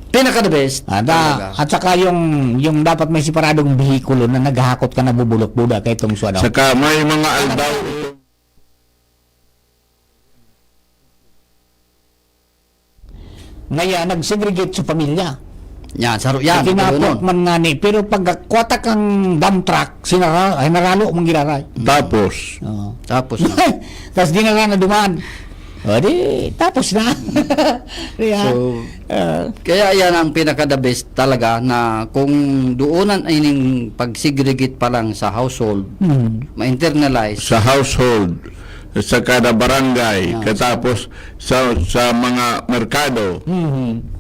Pinaka the best. At, ah, Talaga. at saka yung, yung dapat may separadong behikulo na naghahakot ka na bubulok-buda kay itong suwadaw. Saka may mga aldaw. Ngaya, nag-segregate sa pamilya. Yan, saro-, yan, Itinapok ito yun. man nga ni, pero pag kwata kang dump truck, sinara-, ay, naralo, manggiraray. Tapos? Oo. Tapos na. Tas dinara na duman. O, di, tapos na. Di, ah, So, ah. kaya yan ang pinaka-the best talaga na kung doonan ining pag-segregate pa lang sa household, Hmm. ma-internalize. Sa household, sa kada barangay, Yan. katapos sa, sa mga merkado. Mhm.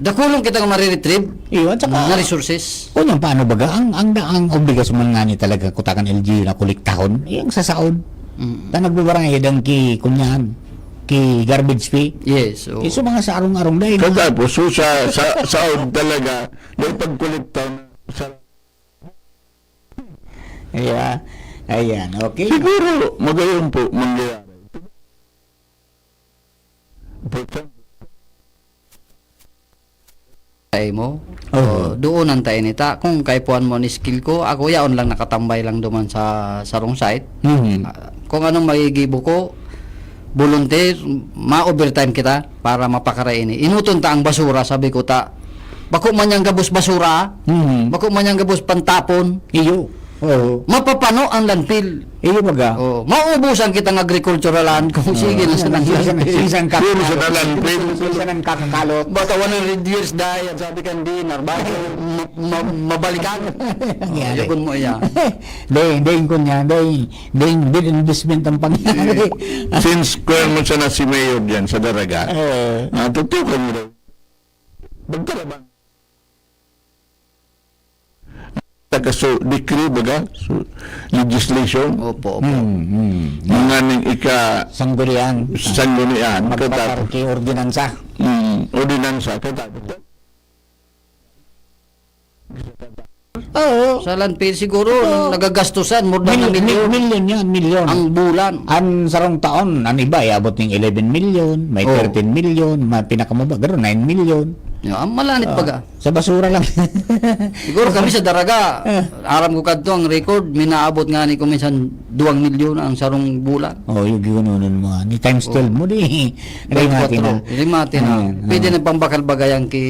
Dakulon kitang mariretrieve Iyo, at saka na resources. Kunyan, paano baga? Ang, ang, ang obligasyon man nga ni talaga kutakan L G U na kolektahon, yung sa saod. Mm. Ta nagbabarangay dang ki, kunyan, ki garbage fee. Yes, oo. Iso mga sa arong-arong dahil Katapos, so sa, sa saod talaga, dahil pagkolekta na sa Yeah. Ayan, okay. Siguro, magayon po, mangyayari. For example, Ay mo? Oo. O, doon ang tayo nita. Kung kaipuhan mo ni skill ko, ako yaon lang nakatambay lang duman sa sarong site. Mhm. Ah, kung anong magigibo ko, volunteer, ma-overtime kita para mapakaray ini. Inuton ta ang basura, sabi ko ta. Bako man yang gabos basura, Mhm. bako man yang gabos pantapon. Iyo. Oo. Mapapano ang landfill. Iyo baga. Oh, mauubusan kitang agricultural land kung Oo. sige na sa Sige, landfill. sige, sige, sige, Puro sa landfill. Sige, sige, sige, kakakalot. Baka one hundred years dahil, sabi kan D N R, bago ma-, ma-, mabalikan. Nangyari. Yagun mo iya. Dahil, dahil ko niya, dahil, dahil, dahil investment ang pangyayari. Since kuya mo siya na si Mayor dyan sa Daraga, Oo. ah, tutukan mo daw. Magtarabang. Taga so, decree baga, so, legislation. Opo, opo. Hmm, hmm. Mga ning ika Sanggunian. Sanggunian, Magpaparke ordinansa. Hmm, ordinansa, katapos. Oo. Sa landfill siguro, Oo. nagagastusan, more than a Mil-, mil-, million. Million yan, million. Ang bulan. Ang sarong taon, ang iba, iabot ning eleven million, may Oo. thirteen million, may pinakamaba, garo, nine million. Yeah, ang malanit Oo. baga. Sa basura lang. Siguro kami sa Daraga, Ah. aram ko kadto ang record, may naabot nga ni kung minsan duwang milyon ang sarong bulan. Oh, yung ginununan mo. Ni times Oh. twelve mo, di. Times Rimati na. kwatro. Rimati na. Ayan, Pwede oh. na pang bakal-bagayan ki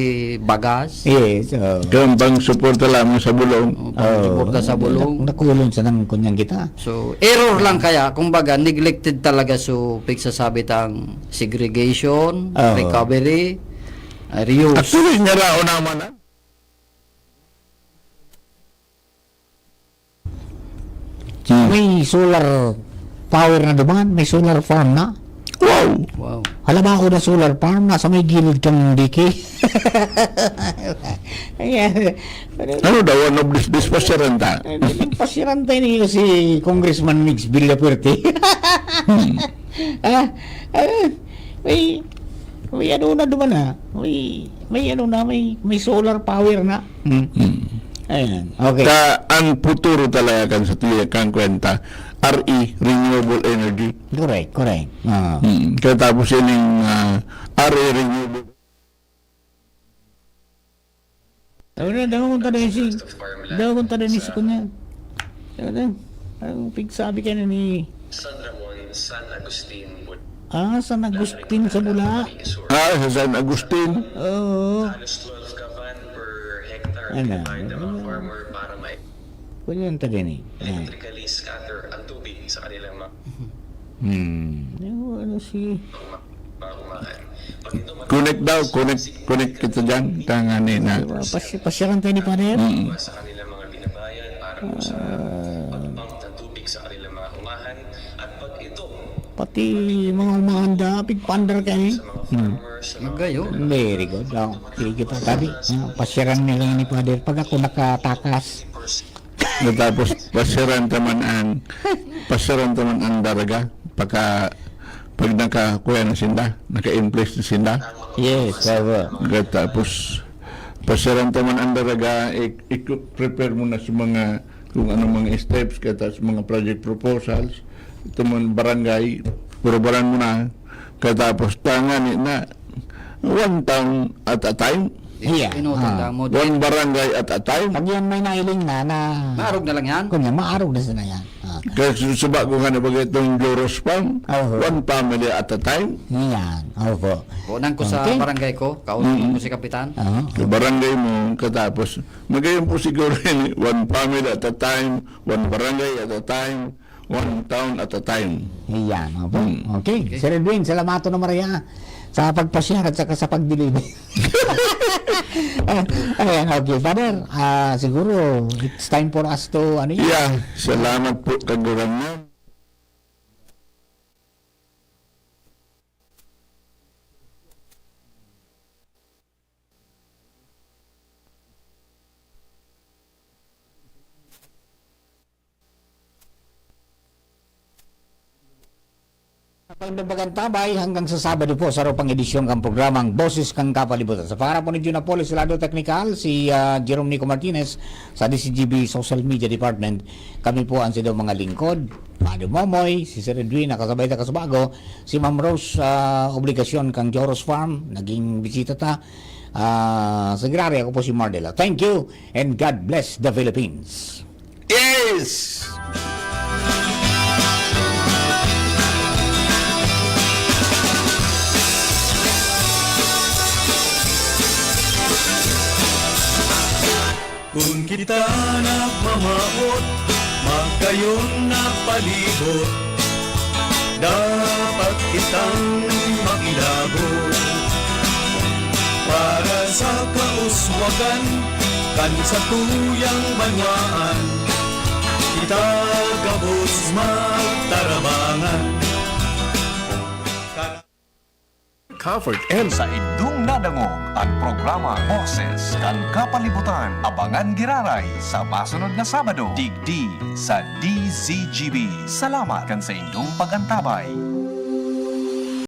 bagas. Yes, oh. Kaya bang suporta lamang sa bulong? Oh, pang Oh, suporta sa bulong. nak-, nakulong sa nang kunyang kita. So, error lang kaya, kumbaga, neglected talaga so pigsasabi tang segregation, Oh. recovery, ah, reuse. Actually, nga raon naman, ah. Hmm. May solar power na duman, may solar farm na. Wow! Wow. Hala ba ako na solar farm, nasa may gilid kang D K. Ayan. Ano daw, one of these days, pasyaran ta? Ay, pasyaran ta niyo si Congressman Migs Villafuerte. Hmm. Ah, ah, may, may ano na duman, ah. May, may ano na, may, may solar power na. Hmm. Hmm. Ayan. Okay. Ta, ang futuro talaga kan sa tuya, kan kwenta, R E, renewable energy. Correct, correct. Ah. Hmm. Kaya tapos yun yung, ah, R E renewable. Ano na, daw kung tada si, daw kung tada ni si kunya. Ano na, ang pigsabi ka na ni San Ramon, San Agustin, Bul- Ah, San Agustin sa Bula. Ah, sa San Agustin. Oo. Halos twelve ka van per hectare Ano? ang bayad ng mga farmer para may Kunya ang taga ni. Ah. electrically scatter ang tubig sa kanilang mga Hmm. Ano, ano si mga umahan. Pag ito Connect daw, connect, connect kita dyan. Tangani na. Diba? Pas-, pasyaran tayo ni Father. Mm. sa kanilang mga binabayan para po sa Ah. pag-pump ng tubig sa kanilang mga umahan at pag ito Pati mga umanda, pigpaandar kayo. Hmm. Magayo. Very good. Oh, sige pa, tabi. Ah, pasyaran nila ni Father. Pag ako nakatakas. Tapos, pasyaran ta man ang, pasyaran ta man ang Daraga. Pagka, pag nakakuha na sinda, naka-in place na sinda. Yes, sir. Tapos, pasyaran ta man ang Daraga, i-, i-prepare mo na sa mga, kung anong mga steps, kaya sa mga project proposals, ito man barangay, prubaran mo na, katapos tangani na, one town at a time. Yeah. Inutan Ah. ta mo One din. barangay at a time. Pag yan may nailing na, na Maarog na lang yan. Kunya, maarog na sila yan. Ah. Kaya su-, suba ko nga na bagay itong Joros Farm, Oho. one family at a time. Yan. Opo. Kunan ko sa Okay. barangay ko, kausapin Mm. ko si Kapitan. Oo. Sa barangay mo, katapos, magayon po siguro yun, one family at a time, one barangay at a time, one town at a time. Iyan, opo. Hmm. Okay. Okay. Sir Edwin, salamaton na Maria sa pagpasyar at saka sa pagdeliver. Ayan, okay. Father, ah, siguro it's time for us to, ano yun? Yeah, salamat po, Kagurangnan. Pagdagdagan tabay hanggang sa Sabado po, sa pang edisyon kan programang Boses kan Kapalibutan. Sa pangarap po ni Jun Apolis, sa lado teknikal, si, ah, Jerome Nico Martinez, sa D C G B Social Media Department. Kami po ang sidong mga lingkod, Father Momoy, si Sir Edwin, nakasabay ta kasubago, si Ma'am Rose, ah, obligasyon kang Joros Farm, naging bisita ta. Ah, Sagrari, ako po si Mardela. Thank you and God bless the Philippines. Yes! Kun kita nagmamawot, magayon na palibot, dapat kitang makilabot. Para sa kauswagan kan satuyang banwaan, kita gabos magtarabangan. Covered and Sa indong nadangog an programa Boses kan Kapalibutan. Abangan giraray sa masunod na Sabado, digdi sa D Z G B. Salamat kan sa indong pag-antabay.